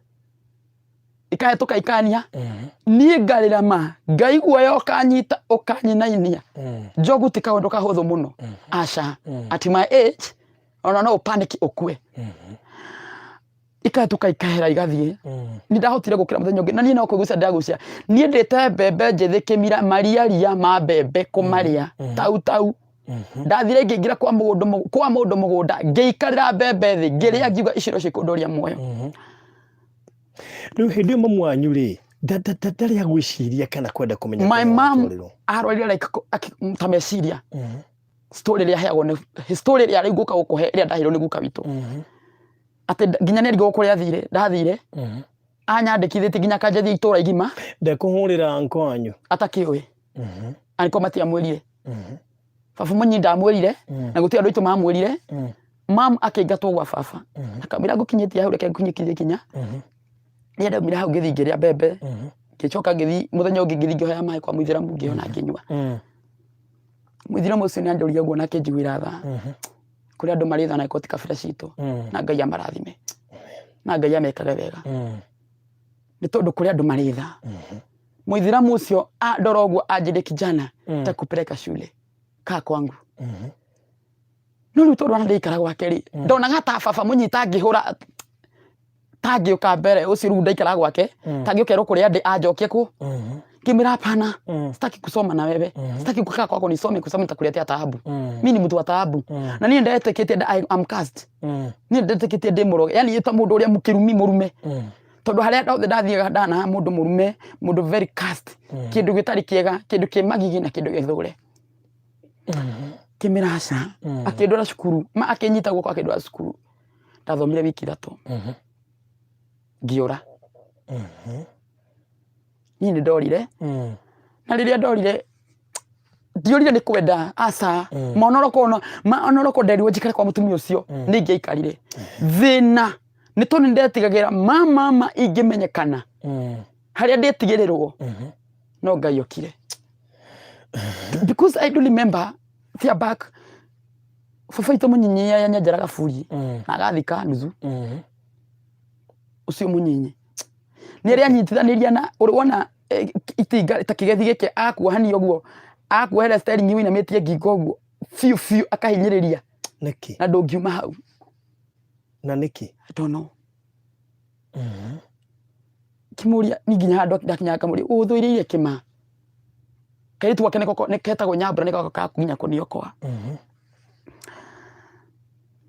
ikahĩtũka ikania. Niĩ ngarĩra ma ngaigua yo ũkanyita ũkanyinainia. Njogu ti kaũndũ kahũthũ mũno, aca. At my age ona no ũpaniki ũkue. Ikahĩtũka ikahera igathiĩ. Nĩ ndahotire gũkĩra mũthenya ũngĩ na niĩ no kũgucia ndagucia. Niĩ ndĩte mbembe njĩthĩ kĩmira, mariaria ma mbembe kũmarĩa tau tau. Ndathire ngĩingĩra kwa mũndũ mũgũnda, ngĩikarĩra mbembe thĩ ngĩrĩa, ngiuga ici no cikũndoria muoyo. Rĩu hĩndĩ ĩyo mamu wanyu rĩ ndarĩ agwĩciria kana kwenda kũmenya My kũrĩa mom watwarirwo? Arwarire like ta meciria. Story ĩrĩa aheagwo nĩ story ĩrĩa rĩu ngũka gũkũhe ĩrĩa ndaheirwo nĩ guka witũ, atĩ nginya nĩ arigwo kũrĩa athire ndathire, anyandĩkithĩtie nginya akanjathia itũra igima. Ndekũhũrĩra anko wanyu? Atakĩũĩ, angĩkorwo matiamwĩrire. Baba mũnyi ndamwĩrire na gũtirĩ andũ aitũ mamwĩrire. Mam akĩingatwo gwa baba, akamwĩra, "Ngũkinyĩtie hau, reke ngũkinyĩtie kinya." Rĩrĩa ndaumire hau ngĩthiĩ ngĩrĩa mbembe, ngĩcoka ngĩthiĩ mũthenya ũngĩ ngĩthiĩ ngĩhoya maĩ kwa mũithĩramu, ngĩona ngĩnyua. Mũithĩramu ũcio nĩ anjũria ũguo na akĩnjiguĩra tha. Kũrĩ andũ marĩ tha na ti kabira citũ, na Ngai amarathime na Ngai amekage wega, nĩ tondũ kũrĩ andũ marĩ tha. Mũithĩramu ũcio andora ũguo anjĩrire, "Kijana, takupeleka shule, kaa kwangu." No rĩu tondũ ona ndĩikara gwake rĩ, ndonaga ta baba mũnyita angĩhũra tangĩũka mbere ũcio rĩu ndaikara gwake, tangĩũka erwo kũrĩa ndĩ anjokie kũ. Ngĩmwĩra hapana, sitaki kusoma na wewe, sitaki kukaa kwako nisome kwa sababu nitakuletea taabu. Mi ni mtu wa taabu. Na niĩ ndetĩkĩtie I am cursed. Niĩ ndetĩkĩtie ndĩ mũroge, yani ta mũndũ ũrĩa mũkĩrumi mũrume, tondũ harĩa hothe ndathiaga ndana mũndũ mũrume, mũndũ very cursed, kĩndũ gĩtarĩ kĩega, kĩndũ kĩ magigi na kĩndũ gĩthũre. Ngĩmwĩra aca. Akĩndwara cukuru, ma akĩnyita guoko akĩndwara cukuru. Ndathomire wiki 3, ngĩũra. Niĩ nĩ ndorire, na rĩrĩa ndorire ndiorire nĩ kwenda, aca. Ma onoroko ma onoroko nderirwo njikare kwa mũtumia ũcio, nĩ ingĩaikarire. Thĩna nĩ tondũ nĩ ndetigagĩra ma mama ingĩmenyekana harĩa ndĩtigĩrĩrwo. No Ngai okire, because I do remember fear back baba itũ mũnyinyi yanyenjeraga buri na agathika nuthu. Ũcio mũnyinyi nĩ arĩa anyitithanĩria na ũrĩ wona itinga ta kĩgethi gĩkĩ, akuohania ũguo, akuohera steering ũinamĩtie ngingo ũguo biũ biũ, akahinyĩrĩria. Nĩkĩ? Na ndũngiuma hau. Na nĩkĩ? I don't know. Kĩmũria ni nginya handũ ndakinyaga ngamũria, ũthũirĩire kĩma kairĩtu gake nĩko nĩ ketagwo Nyambura, nĩko kakunya kũniokoa.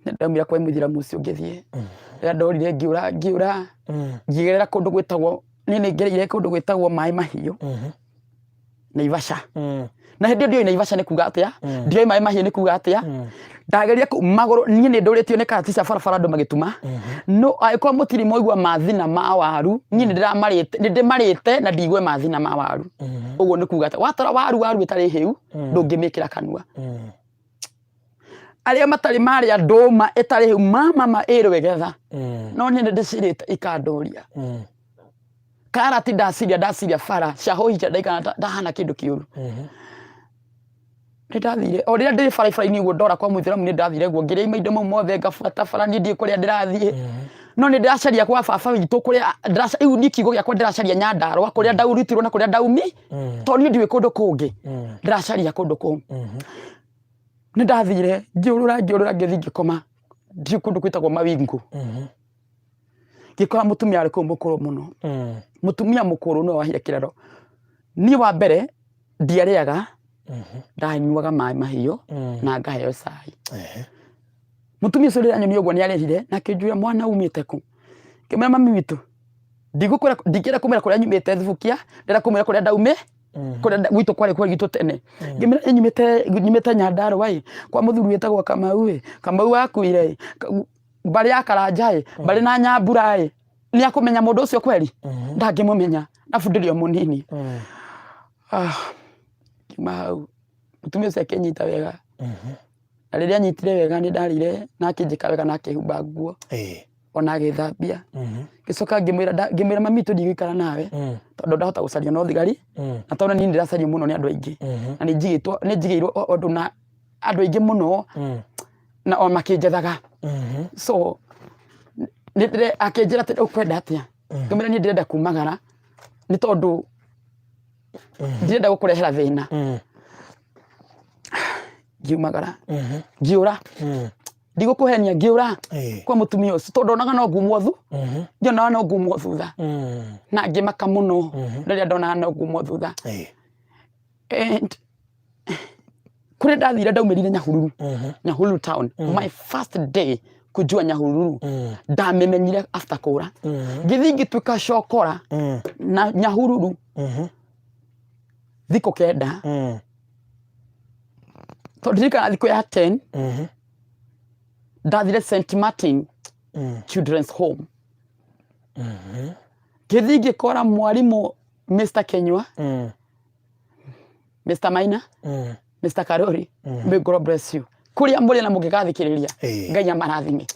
Ndaumire kwa mũithĩramu ũcio ngĩthiĩ. Rĩrĩa ndorire ngĩũra, ngĩũra, ngĩgerera kũndũ gwĩtagwo, niĩ nĩ ngereire kũndũ gwĩtagwo Maĩ Mahiũ, Naivasha. Na hĩndĩ ĩyo ndioĩ Naivasha nĩ kuga atĩa, ndioĩ Maĩ Mahiũ nĩ kuga atĩa. Ndageria kũu magũrũ, niĩ nĩ ndũrĩtio nĩ karati cia barabara andũ magĩtuma. No angĩkorwo mũtirĩ mwaigua mathina ma waru, niĩ nĩ ndĩramarĩte, nĩ ndĩmarĩte na ndigue mathina ma waru. Ũguo nĩ kuga atĩa, watara waru, waru ĩtarĩ hĩu, ndũngĩmĩkĩra kanua. Arĩa matarĩ marĩa ndũma ĩtarĩ hĩu, mama ma ĩrwo ĩgetha. No niĩ nĩ ndĩcirĩte ikandũria. Karati ndaciria, ndaciria bara ciahũhite ndaikara ndahana kĩndũ kĩũru. Nĩ ndathire o rĩrĩa ndĩ barabara-inĩ ũguo ndora kwa mũithĩramu, nĩ ndathire guo ngĩrĩa maindo mau mothe, ngabuata bara, niĩ ndiũĩ kũrĩa ndĩrathiĩ, no nĩ ndĩracaria kwa baba witũ kũrĩa rĩu niĩ kiugo gĩakwa ndĩracaria Nyandarũa, kũrĩa ndaurutirwo na kũrĩa ndaumi, tondũ niĩ ndiũĩ kũndũ kũngĩ, ndĩracaria kũndũ kũu. Nĩ ndathire ngĩũrũra, ngĩũrũra, ngĩthiĩ ngĩkoma ndiũ kũndũ gwĩtagwo Mawingu. Ngĩkora mũtumia arĩ kũu mũkũrũ mũno. Mũtumia mũkũrũ nĩwe wahire kĩrero. Niĩ wa mbere ndiarĩaga, ndanyuaga maĩ mahiũ na ngaheo cai. Mũtumia ũcio rĩrĩa anyonire ũguo nĩ arĩrire na akĩnjũria, "Mwana, umĩte kũ?" Ngĩmwĩra, "Mami witũ, ndigũkwĩra, ndingĩenda kũmwĩra kũrĩa nyumĩte Thubukia, ndĩrenda kũmwĩra kũrĩa ndaumĩ, kũrĩa gwitũ kwarĩ kwa gwitũ tene." Ngĩmwĩra, "Niĩ nyumĩte Nyandarũa ĩ, kwa mũthuri wĩtagwo Kamau ĩ, Kamau akuire ĩ, mbarĩ ya Karanja ĩ, mbarĩ na Nyambura ĩ." Nĩ akũmenya mũndũ ũcio kweri? Ndangĩmũmenya, arabu ndĩrĩ o mũnini. Ah, ngiuma hau, mũtumia ũcio akĩnyita wega, na rĩrĩa anyitire wega nĩ ndarĩire na akĩnjĩka wega na akĩhumba nguo ona agĩthambia. Ngĩcoka ngĩmwĩra, "Mami witũ, ndigũikara nawe tondũ ndahota gũcario no thigari, na tondũ niĩ ndĩracario mũno nĩ andũ aingĩ na nĩ njigĩtwo, nĩ njigĩirwo ũndũ na andũ aingĩ mũno na o makĩnjethaga." So akĩnjĩra atĩ, "Ũkwenda atĩa?" Ngĩmwĩra, "Niĩ ndĩrenda kumagara nĩ tondũ ndirenda gũkũrehera thĩna." Ngiumagara, ngiũra, ndigũkũhenia, ngiũra kwa mũtumia ũcio tondũ ndonaga no ngumwo thu, ndionaga no ngumwo thutha, na ngĩmaka mũno rĩrĩa ndonaga no ngumwo thutha. And kũrĩa ndathire, ndaumĩrire Nyahururu, Nyahururu town. My first day kujua Nyahururu, ndamĩmenyire after kũra. Ngĩthiĩ ngĩtuĩka cokora na Nyahururu thikũ 9, tondũ ndirikana thikũ ya 10 ndathire St Martin Children's Home. Ngĩthiĩ ngĩkora mwarimũ Mr Kenywa, Mr Maina, Mr Karori. May God bless you kũrĩa mũrĩ na mũngĩgathikĩrĩria. Ngai amarathime,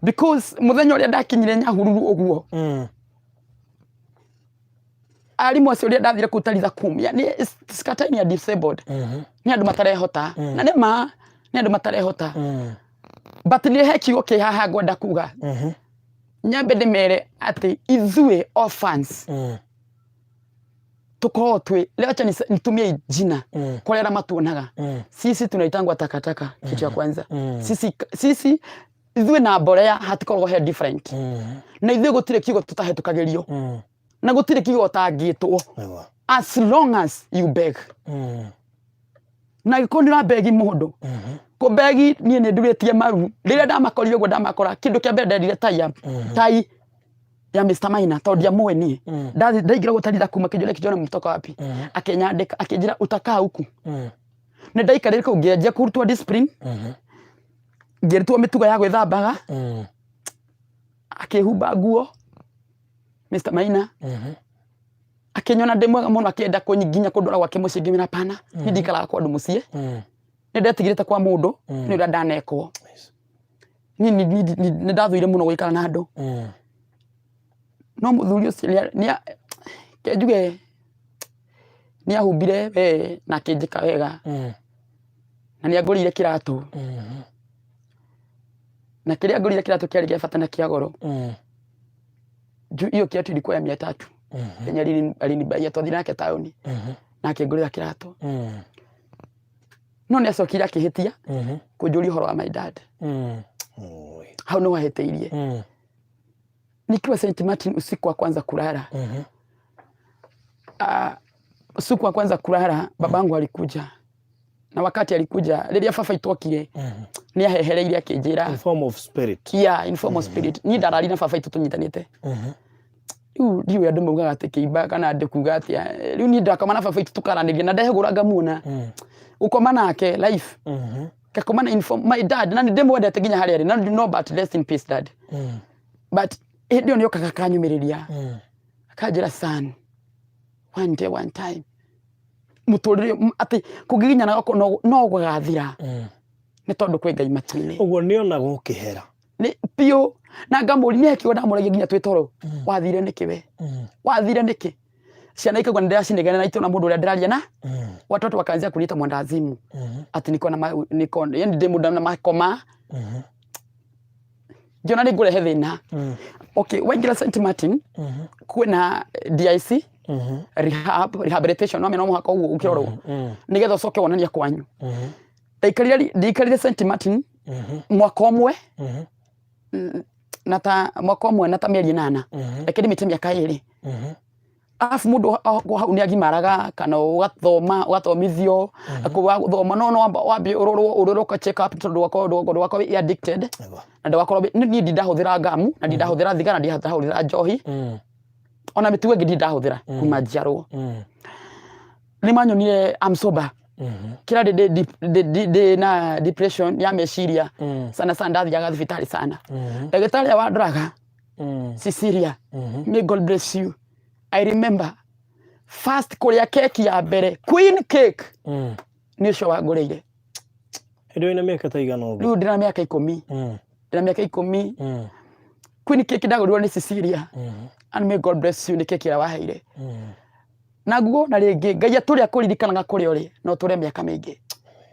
because mũthenya ũrĩa ndakinyire Nyahururu ũguo, arimũ acio ũrĩa ndathire kũu Talitha Kumi, yani sikatai ni disabled, nĩ andũ matarehota, na nĩ ma nĩ andũ matarehota, but nĩ he kiugo kĩ haha ngwenda kuga. Nyambe ndĩmere atĩ ithuĩ orphans tukoragwo twĩ, acha nitumie jina kwa arĩa matuonaga, sisi tunaitangwa takataka. Kitu ya kwanza, sisi ithuĩ na mborea hatikoragwo he different, na ithuĩ gũtirĩ kiugo tũtahetũkagĩrio, na gũtirĩ kiugo ũtangĩtwo. Nĩguo. As long as you beg, na gĩkorwo nĩ ũrabegi mũndũ kũbegi, niĩ nĩ ndurĩtie maru. Rĩrĩa ndamakorire ũguo, ndamakora, kĩndũ kĩa mbere nderire tai ya tai ya Mr. Maina, tondũ ndiamũĩ niĩ. Ndaingĩra gũtarira kuma kĩnjũria kĩnjona mtoka wapi, akĩnyandĩka, akĩnjĩra, "Utakaa huku." Nĩ ndaikarire kũu, ngĩanjia kũrutwo discipline, ngĩrutwo mĩtugo ya gwĩthambaga. Akĩhumba nguo Mr. Maina, akĩnyona ndĩ mwega mũno, akĩenda nginya kũndwara gwake mũciĩ. Ngĩmwĩra hapana, niĩ ndikaraga kwa andũ mũciĩ. Nĩ ndetigĩrĩte kwa mũndũ nĩ ũrĩa ndanekwo. Niĩ nĩ ndathũire mũno gũikara na andũ. No mũthuri ũcio ke njuge nĩ ahumbire we na akĩnjĩka wega, na nĩ angũrĩire kĩratũ, na kĩrĩa angũrĩire kĩratũ kĩarĩ gĩa bata na kĩa goro. Juu hiyo kiatu ilikuwa ya 300 yenye alinibaia. Twathire nake taũni na akĩngũrĩra kĩratũ. No nĩ acokire akĩhĩtia kũnjũria ũhoro wa my dad. Oi. Hau nĩ wahĩtĩirie. Nikiwa St Martin, usiku wa kwanza kulala, usiku wa kwanza kulala, babangu alikuja, na wakati alikuja, rĩrĩa baba itokire, nĩ ahehereirie akĩnjĩra. In form of spirit. Yeah, in form of spirit. Niĩ ndararire na baba itũ tũnyitanĩte. Rĩu ndiũĩ andũ maugaga atĩ kĩimba kana andũ kuga atĩa. Rĩu niĩ ndakoma na baba itũ, tũkaranĩria na ndehũgũra ngamuona gũkoma nake life, ngakoma na inform my dad, na nĩ ndĩmwendete nginya harĩa arĩ na no, but rest in peace, Dad. But hĩndĩ ĩyo nĩokaga akanyumĩrĩria, akanjĩra, "Son, one day, one time, mũtũrĩre atĩ kũgiginyana gwaku no gũgathira, nĩ tondũ kwĩ Ngai matu-inĩ." Ũguo nĩonaga ũkĩhera. Nĩ biũ, na ngamũria nĩ kiugo ndamũragia nginya twĩ toro, "Wathire nĩkĩ we? Wathire nĩkĩ?" Ciana ikaigua nĩ ndĩracinegena na itona mũndũ ũrĩa ndĩraria na watoto wakaanzia kuniita mwendawazimu, ati niko na niko yani ndĩ mũndũ na makoma ngĩona nĩ ngũrehe thĩna. Okay, waingĩra St Martin, kwĩna DIC rehab, rehabilitation, no no mũhaka ũguo ũkĩrorwo nĩgetha ũcoke wonania kwanyu. Ndaikarire St Martin mwaka ũmwe na ta mwaka ũmwe na ta mĩeri 8. Reke ndĩmĩte mĩaka 2. Arabu mũndũ hau nĩ agimaraga kana ũgathoma, ũgathomithio wa gũthoma, no wambe ũrorwo ũrorwo check up tondũ ndũgakorwo wĩ addicted na ndũgakorwo niĩ ndindahũthĩra ngamu na ndindahũthĩra thigara na ndindahũthĩra njohi, ona mĩtugo ĩngĩ ndindahũthĩra kuma njiarwo. Nĩ manyonire I'm sober. Kĩrĩa ndĩ na depression ya meciria sana sana, ndathiaga thibitarĩ sana. Ndagĩtarĩ ũrĩa wandoraga, Cecilia, may God bless you. I remember first kũrĩa keki ya mbere, queen cake, nĩ ũcio wangũrĩire. Hĩndĩ wĩna mĩaka ta igana ũguo? Rĩu ndĩna mĩaka 10. Ndĩna mĩaka 10. Queen cake ndagũrirwo nĩ Cecilia, and may God bless you nĩ keki ĩrĩa waheire. Naguo na rĩngĩ Ngai atũrĩa kũririkanaga kũrĩa ũrĩ no tũrĩe mĩaka mĩingĩ,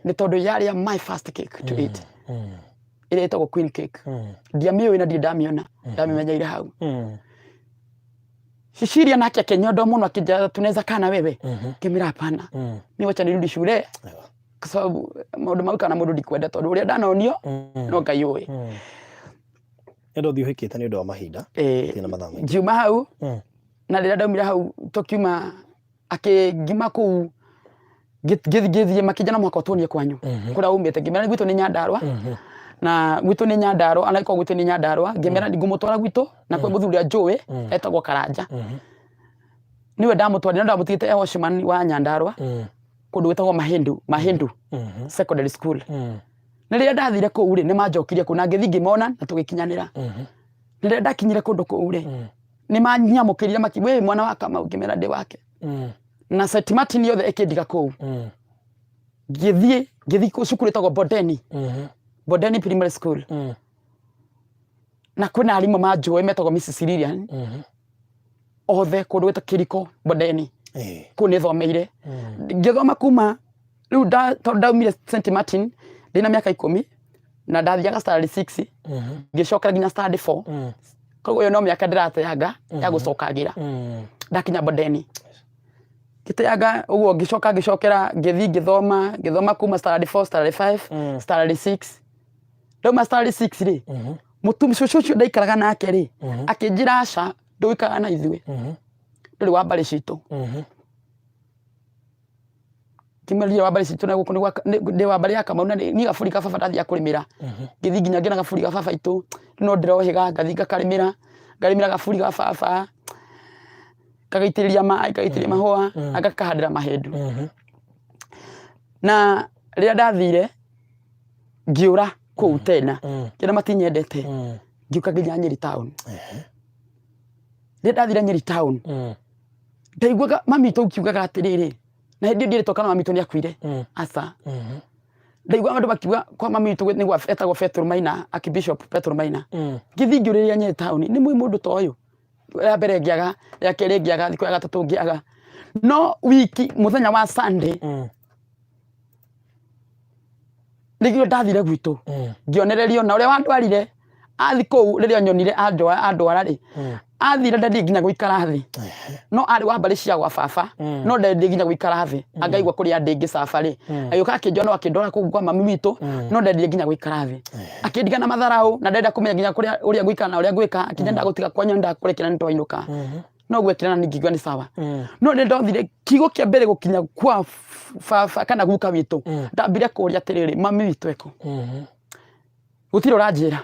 nĩ tondũ yarĩa my first cake to eat, ĩrĩa ĩtagwo queen cake. Ndiamĩũĩ na ndirĩ ndamĩona, ndamĩmenyeire hau. Cecilia nake akĩnyondo mũno, akĩnjĩra, "Tunaweza kaa na wewe?" Ngĩmwĩra, "Hapana, mi wacha nirudi shule, kwa sababu maũndũ mau kana mũndũ ndikwenda, tondũ ũrĩa ndanonio no Ngai ũĩ." Endo ũthiĩ ũhĩkĩte nĩ ũndũ wa mahinda. Tina mathaa maingĩ. Ngiuma hau, na rĩrĩa ndaumire hau, tũkiuma, akĩngima kũu, ngĩthiĩ makĩnja no mũhaka ũtuonie kwanyu kũrĩa umĩte. Ngĩmera gwitũ nĩ Nyandarũa, na gwitũ nĩ Nyandarũa, anakorwo gwitũ nĩ Nyandarũa. Ngĩmera ngũmũtwara gwitũ na kwĩ mũthuri ũrĩa njũĩ etagwo Karanja, niwe ndamũtwarire, na ndamũtigĩte e watchman wa Nyandarũa, kũndũ gwĩtagwo Mahindu, Mahindu Secondary School. Na rĩrĩa ndathire kũu rĩ, nĩ manjokirie kũu na ngĩthiĩ ngĩmona na tũgĩkinyanĩra. Rĩrĩa ndakinyire kũndũ kũu rĩ, nĩ manyamũkĩrire maki, "We mwana wa Kamau?" Ngĩmera ndĩ wake. Na St Martin yothe ĩkĩndiga kũu. Ngĩthiĩ kũ cukuru ĩtagwo Bondeni, Bondeni Primary School, na kwĩna arimũ manjũĩ metagwo Mrs Lilian othe, kũndũ gwĩtagwo Kĩriko Bondeni. Kũu nĩ thomeire, ngĩthoma kuma rĩu tondũ ndaumire St Martin ndĩna mĩaka 10 na ndathiaga standard 6, ngĩcokera nginya standard 4. Koguo ĩyo no mĩaka ndĩrateanga ya gũcokagĩra. Ndakinya Bondeni ngĩteanga ũguo, ngĩcoka ngĩcokera, ngĩthiĩ ngĩthoma kuma standard 4, standard 5, standard 6. Ndauma standard 6 rĩ, mũtumi cũcũ ũcio ndaikaraga nake rĩ, akĩnjĩra, "Aca, ndũikaraga na ithuĩ, ndũrĩ wa mbarĩ citũ." Ngĩmera wa mbarĩ citũ na gũkũ ndĩ wa mbarĩ ya Kamau na niĩ gabũri ka baba ndathiaga kũrĩmĩra. Ngĩthiĩ nginya ngĩona gabũri ga baba itũ no ndĩrohĩga ngathiĩ ngakarĩmĩra, ngarĩmĩra gabũri ga baba, ngagaitĩrĩria maĩ, ngagaitĩrĩria mahũa na ngakahandĩra mahendu. Na rĩrĩa ndathire ngĩũra kũu tena, ngĩona matinyendete, ngĩũka nginya Nyeri town. Rĩrĩa ndathire Nyeri town, ndaiguaga mami witũ akiugaga atĩrĩrĩ, na hĩndĩ ĩyo ndierĩtwo kana mami witũ nĩ akuire, aca. Ndaiguaga andũ makiuga kwa mami witũ nĩ gwa etagwo Petero Maina, Archbishop Petero Maina. Ngĩthiĩ ngĩũrĩrĩria Nyeri town, nĩ mũĩ mũndũ ta ũyũ? Rĩa mbere ngĩaga, rĩa kerĩ ngĩaga, thikũ ya gatatũ ngĩaga. No wiki mũthenya wa Sunday, nĩguo ndathire gwitũ ngĩonererio na ũrĩa wandwarire athi kũu rĩrĩa nyonire andwara rĩ, athire ndendie nginya gũikara thĩ, no arĩ wa mbarĩ cia gwa baba, no ndendie nginya gũikara thĩ, angaigua kũrĩa ndĩ ngĩcaba rĩ, agĩũka akĩnjoa no akĩndwara kũu kwa mami witũ, no ndendie nginya gũikara thĩ, akĩndiga na matharaũ na ndenda kũmenya nginya kũrĩa ũrĩa ngũikara na ũrĩa ngwĩka, akĩnja ndagũtiga kwanyu ndakũrekera nĩ twainũka, no gwekĩra na ngĩigua nĩ sawa. No nĩ ndothire kiugo kĩa mbere gũkinya kwa baba kana guka witũ, ndambire kũria atĩrĩrĩ, mami witũ ekũ? Gũtirĩ ũranjĩra.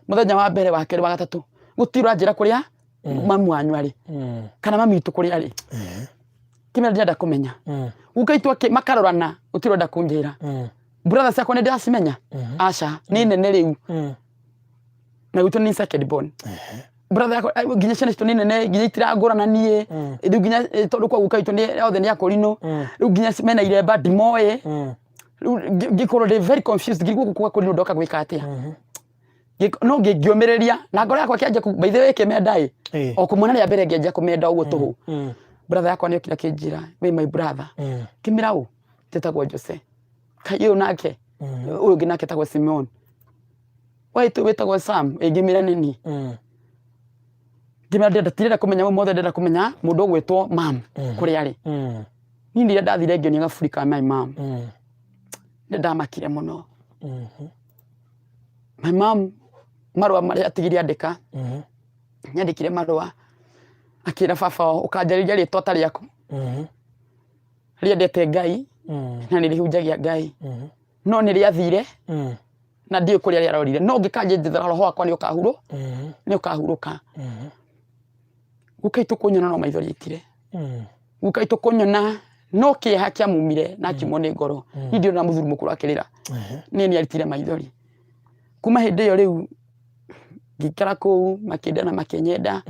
Mũthenya wa mbere, wa kerĩ, wa gatatũ, gũtirĩ ũranjĩra kũrĩa mamu wanyu arĩ kana mami witũ kũrĩa arĩ. Kĩmera ndĩrenda kũmenya guka witũ makarorana, gũtirĩ ũrenda kũnjĩra. Brother ciakwa nĩ ndĩracimenya? Aca, nĩ nene rĩu na gwitũ nĩ second born. Brother yakwa nginya ciana citũ nĩ nene, nginya itirangũrana niĩ rĩu, nginya tondũ kwa guka witũ nĩ othe nĩ akũrinũ rĩu, nginya mena iremba ndimoĩ. Rĩu ngĩkorwo ndĩ very confused, ngĩrigwo gũkũ gwa kũrinũ ndoka gwĩka atĩa. No ngĩũmĩrĩria na ngoro yakwa ĩkĩanjia by the way ĩkĩmenda ĩ. O kũmona rĩa mbere ngĩanjia kũmenda ũguo tũhũ. Brother yakwa nĩ okire akĩnjĩra, "We my brother." Ngĩmĩra, "Ũ njĩtagwo Jose." "Kai ũyũ nake?" "Ũyũ ũngĩ nake etagwo Simeon." "Waitu wĩtagwo Sam?" "Ĩ." Ngĩmĩra, "Nĩ niĩ." Ngĩmĩra, "Ndĩrenda, tirenda kũmenya mau mothe, ndĩrenda kũmenya mũndũ ũgwĩtwo mam kũrĩa arĩ." Niĩ rĩrĩa ndathire ngĩonia gaburi ka my mom, nĩ ndamakire mũno. My mom marũa marĩa atigire andĩka, nĩandĩkire marũa akĩra baba wao, "Ũkanjarĩria rĩtwa ta rĩaku rĩendete Ngai na nĩ rĩhunjagia Ngai, no nĩ rĩathire na ndiũĩ kũrĩa rĩarorire, no ngĩkanjethera roho wakwa nĩ ũkahurũ nĩ ũkahurũka." Guka itũ kũnyona no maithori aitire. Guka itũ kũnyona no kĩeha kĩamumire na akiumwo nĩ ngoro. Niĩ ndĩrona mũthuri mũkũrũ akĩrĩra. Niĩ nĩ aritire maithori. Kuma hĩndĩ ĩyo rĩu ngĩikara kũu, makĩenda na makĩnyenda,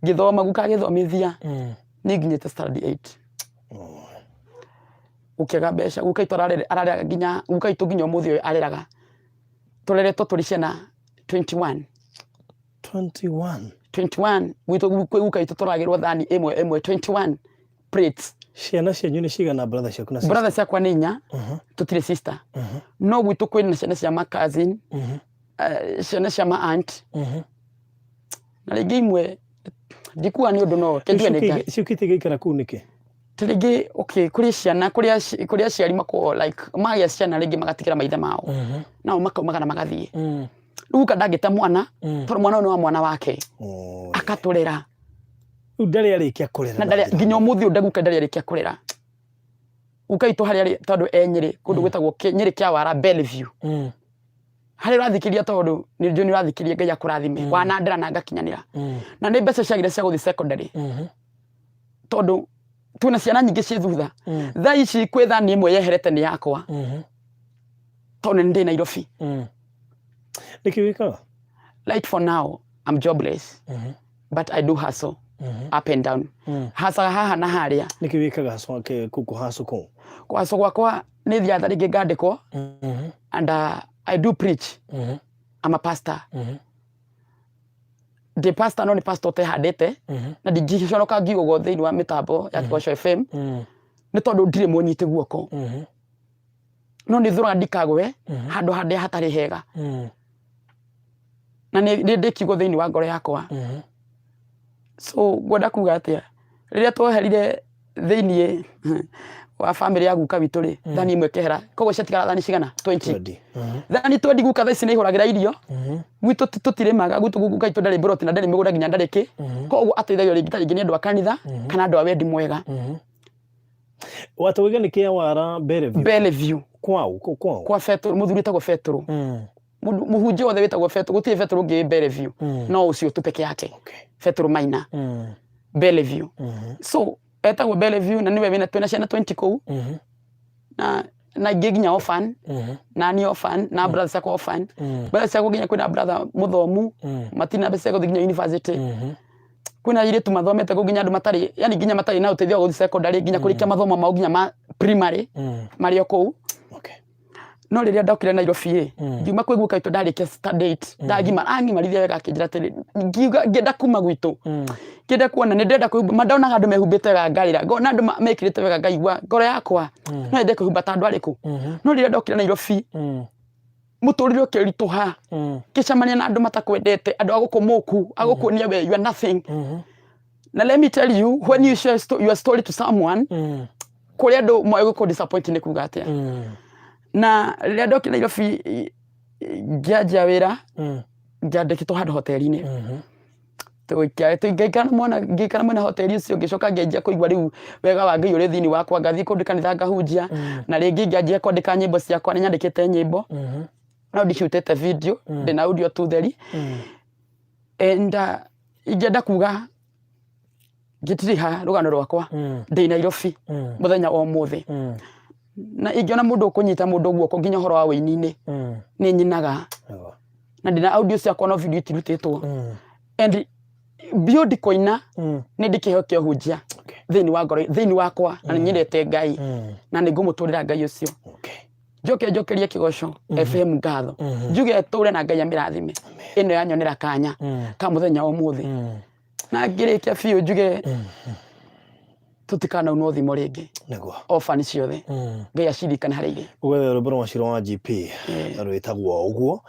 ngĩthoma, guka agĩthomithia niĩ nginyĩte standard 8. Gũkĩaga mbeca, guka itũ arareraga nginya guka itũ nginya ũmũthĩ ũyũ areraga. Tũreretwo tũrĩ ciana 21. 21? 21. Gwitũ kwĩ guka itũ tũragĩrwo thani ĩmwe ĩmwe, 21 plates. Ciana cianyu nĩ cigana, brother ciaku na sister? Brother ciakwa nĩ inya, tũtirĩ sister. No gwitũ kwĩna ciana cia ma cousin, ciana cia ma aunt, na rĩngĩ imwe ndikuga nĩ ũndũ, no kenjue nĩ Ngai. Ciũkĩte igaikara kũu nĩkĩ? Ta rĩngĩ, okay, kũrĩ ciana kũrĩ aciari makoragwo like magĩa ciana rĩngĩ magatigĩra maithe mao, nao makaumagara magathiĩ. Rĩu guka ndangĩte mwana tondũ mwana ũyũ nĩ wa mwana wake, akatũrera. Rĩu ndarĩ arĩkia kũrera? Na ndarĩ nginya ũmũthĩ ũyũ guka ndarĩ arĩkia kũrera. Guka itũ harĩa arĩ tondũ e Nyĩrĩ, kũndũ gwĩtagwo Nyĩrĩ Kĩawara, Bellevue. Harĩa ũrathikĩria, tondũ nĩ njũĩ nĩ ũrathikĩria, Ngai akũrathime wanandĩra na ngakinyanĩra. Na nĩ mbeca ciagire cia gũthiĩ secondary tondũ twĩna ciana nyingĩ ciĩ thutha. Thaa ici kwĩ thani ĩmwe yeherete nĩ yakwa tondũ nĩ ndĩ Nairobi. Nĩkĩ wĩkaga? Right, for now I'm jobless, but I do hustle up and down, hacaga haha na harĩa. Nĩkĩ wĩkaga kũhaco kũu? Kũhacwo gwakwa nĩ thiaga rĩngĩ ngandĩkwo and I do preach. I'm a pastor. Ndĩ pastor, no nĩ pastor ũtehandĩte na ndingĩconoka ngiuga ũguo thĩinĩ wa mĩtambo ya Kĩgoco FM, nĩ tondũ ndirĩ mũnyite guoko, no nĩ thũraga ndikagwe handũ harĩa hatarĩ hega, na nĩ ndĩ kiugo thĩinĩ wa ngoro yakwa. So ngwenda kuga atĩa, rĩrĩa tweherire thĩinĩ wa famĩlĩ ya guka witũ rĩ, thani ĩmwe ĩkehera, koguo ciatigara thani cigana? 20. 20. Thani 20. Guka thaa ici nĩ ihũragĩra irio. Gwitũ tũtirĩmaga, gwitũ guka witũ ndarĩ mburoti na ndarĩ mĩgũnda nginya ndarĩ kĩ, koguo ateithagio rĩngĩ ta rĩngĩ nĩ andũ a kanitha kana andũ a wendi mwega. Watũgĩga nĩ kĩa wara Bellevue. Bellevue. Kwao, kwao. Kwa Betũrũ, mũthuri wĩtagwo Betũrũ. Mũhunjia wothe wĩtagwo Betũrũ, gũtirĩ Betũrũ ũngĩ wĩ Bellevue. No ũcio tu peke yake. Okay. Betũrũ Maina. Bellevue. So etagwo Bellevue na nĩwe wĩna twĩna ciana 20 kũu. Na ingĩ nginya orphan. Na niĩ orphan, na brother ciakwa orphan. Brother ciakwa nginya kwĩna brother mũthomu, matirĩ na mbeca cia gũthiĩ nginya university. Kwĩna airĩtu mathomete kũu nginya andũ matarĩ, yani nginya matarĩ na ũteithio wa gũthiĩ secondary, nginya kũrĩkia mathomo mao nginya ma primary marĩ o kũu. Okay. No rĩrĩa ndokire Nairobi ĩ, ngiuma kwĩ guka witũ ndarĩkia standard 8, ndagimara, angimarithia wega akĩnjĩra atĩrĩ, ngiuga ngĩenda kuma gwitũ, ngĩenda kuona nĩ ndĩrenda kwĩhumba, ma ndonaga andũ mehumbĩte wega ngarĩra, ngona andũ mekĩrĩte wega ngaigua ngoro yakwa no nyende kwĩhumba ta andũ arĩkũ. No rĩrĩa ndokire Nairobi, mũtũrĩre ũkĩritũha, ngĩcemania na andũ matakwendete, andũ a gũkũmũku, a gũkuonia we you are nothing. Na let me tell you, when you share your story to someone, kũrĩ andũ moĩ gũkũ disappoint nĩ kuga atĩa. Na rĩrĩa ndokire Nairobi ngĩanjia wĩra, ngĩandĩkĩtwo handũ hoteli-inĩ. Ngĩikara mwana, ngĩikara mwena hoteli ũcio, ngĩcoka ngĩanjia kũigua rĩu wega wa Ngai ũrĩ thĩinĩ wakwa, ngathiĩ kũndũ kanitha ngahunjia, na rĩngĩ ngĩanjia kwandĩka nyĩmbo ciakwa, nĩ nyandĩkĩte nyĩmbo, no ndicutĩte video, ndĩna audio tu theri. And ingĩenda kuga ngĩtiriha rũgano rwakwa ndĩ Nairobi mũthenya wa ũmũthĩ. Na ingĩona mũndũ ũkũnyita mũndũ guoko nginya ũhoro wa wĩini-inĩ, nĩ nyinaga. Na ndĩna audio ciakwa no video itirutĩtwo. And beyond kũina, nĩ ndĩ kĩheo kĩa ũhunjia thĩinĩ wa ngoro, thĩinĩ wakwa, na nĩ nyendete Ngai, na nĩ ngũmũtũrĩra Ngai ũcio. Njoke njokerie kĩgoco FM ngatho, njuge tũre na Ngai amĩrathime ĩno yanyonera kanya ka mũthenya wa ũmũthĩ. Na ngĩrĩkia biũ njuge tũtikanaunwo thimo rĩngĩ. Nĩguo. Orphan ciothe. Ngai acirikane harĩa irĩ. Ũgethe rwĩmbo rwa Shiro wa GP rwĩtagwo ũguo,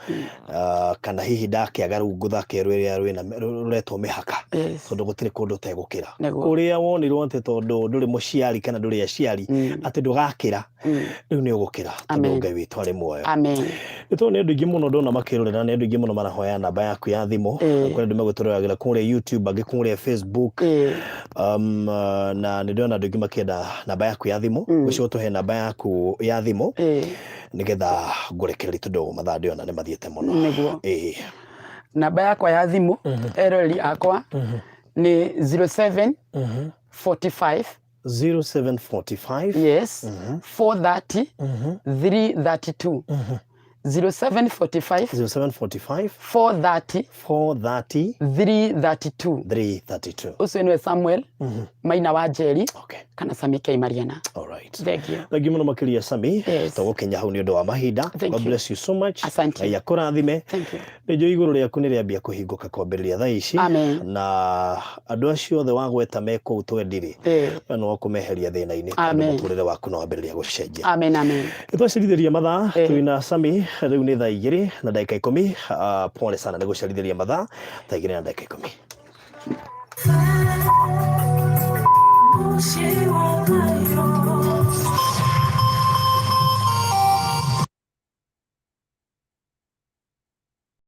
kana hihi ndakĩaga rĩu ngũthake rwĩrĩa rũretwo mĩhaka, tondũ gũtirĩ kũndũ ũtegũkĩra. Kũrĩa wonirwo atĩ tondũ ndũrĩ mũciari kana ndũrĩ aciari, atĩ ndũgakĩra, rĩu nĩ ũgũkĩra tondũ Ngai witũ arĩ muoyo. Amen. Nĩ tondũ nĩ andũ aingĩ mũno ndona makĩrorera, nĩ andũ aingĩ mũno marahoya namba yaku ya thimũ. Kũrĩ andũ megũtũroragĩra kũrĩa YouTube, angĩ kũrĩa Facebook. Na nĩ ndĩrona andũ aingĩ makĩenda namba yaku ya thimũ. Ũcio ũtũhe namba yaku ya thimũ nĩgetha ngũrekererie tondũ mathaa ndĩrona nĩ mathiĩte mũno. Nĩguo. Namba yakwa ya thimũ, eroreri akwa, nĩ 07 45 0745 yes, 430 332. 0745 0745 430 430 332. 332. Ũcio nĩwe Samuel Maina wa Njeri kana Sami K Mariana. All right. Thank you. Thank you mũno makĩria Sami. Yes. Tũgũkinya hau nĩ ũndũ wa mahinda. Thank God you. bless you so much. Asante. Ngai akũrathime. Thank you. Nĩ njũĩ igũrũ rĩaku nĩ rĩambia kũhingũka kwambĩrĩria thaa ici. Amen. Na andũ acio othe wagweta me kũu twendi-rĩ, we no kũmeheria thĩna-inĩ, tondũ Amen. mũtũrĩre waku no wambĩrĩria gũcenjia. Amen, amen. Nĩ twacerithĩria mathaa, twĩna Sami rĩu nĩ thaa igĩrĩ na ndagĩka ikũmi. Pole sana nĩ gũcerithĩria mathaa, thaa igĩrĩ na ndagĩka ikũmi. Muciĩ.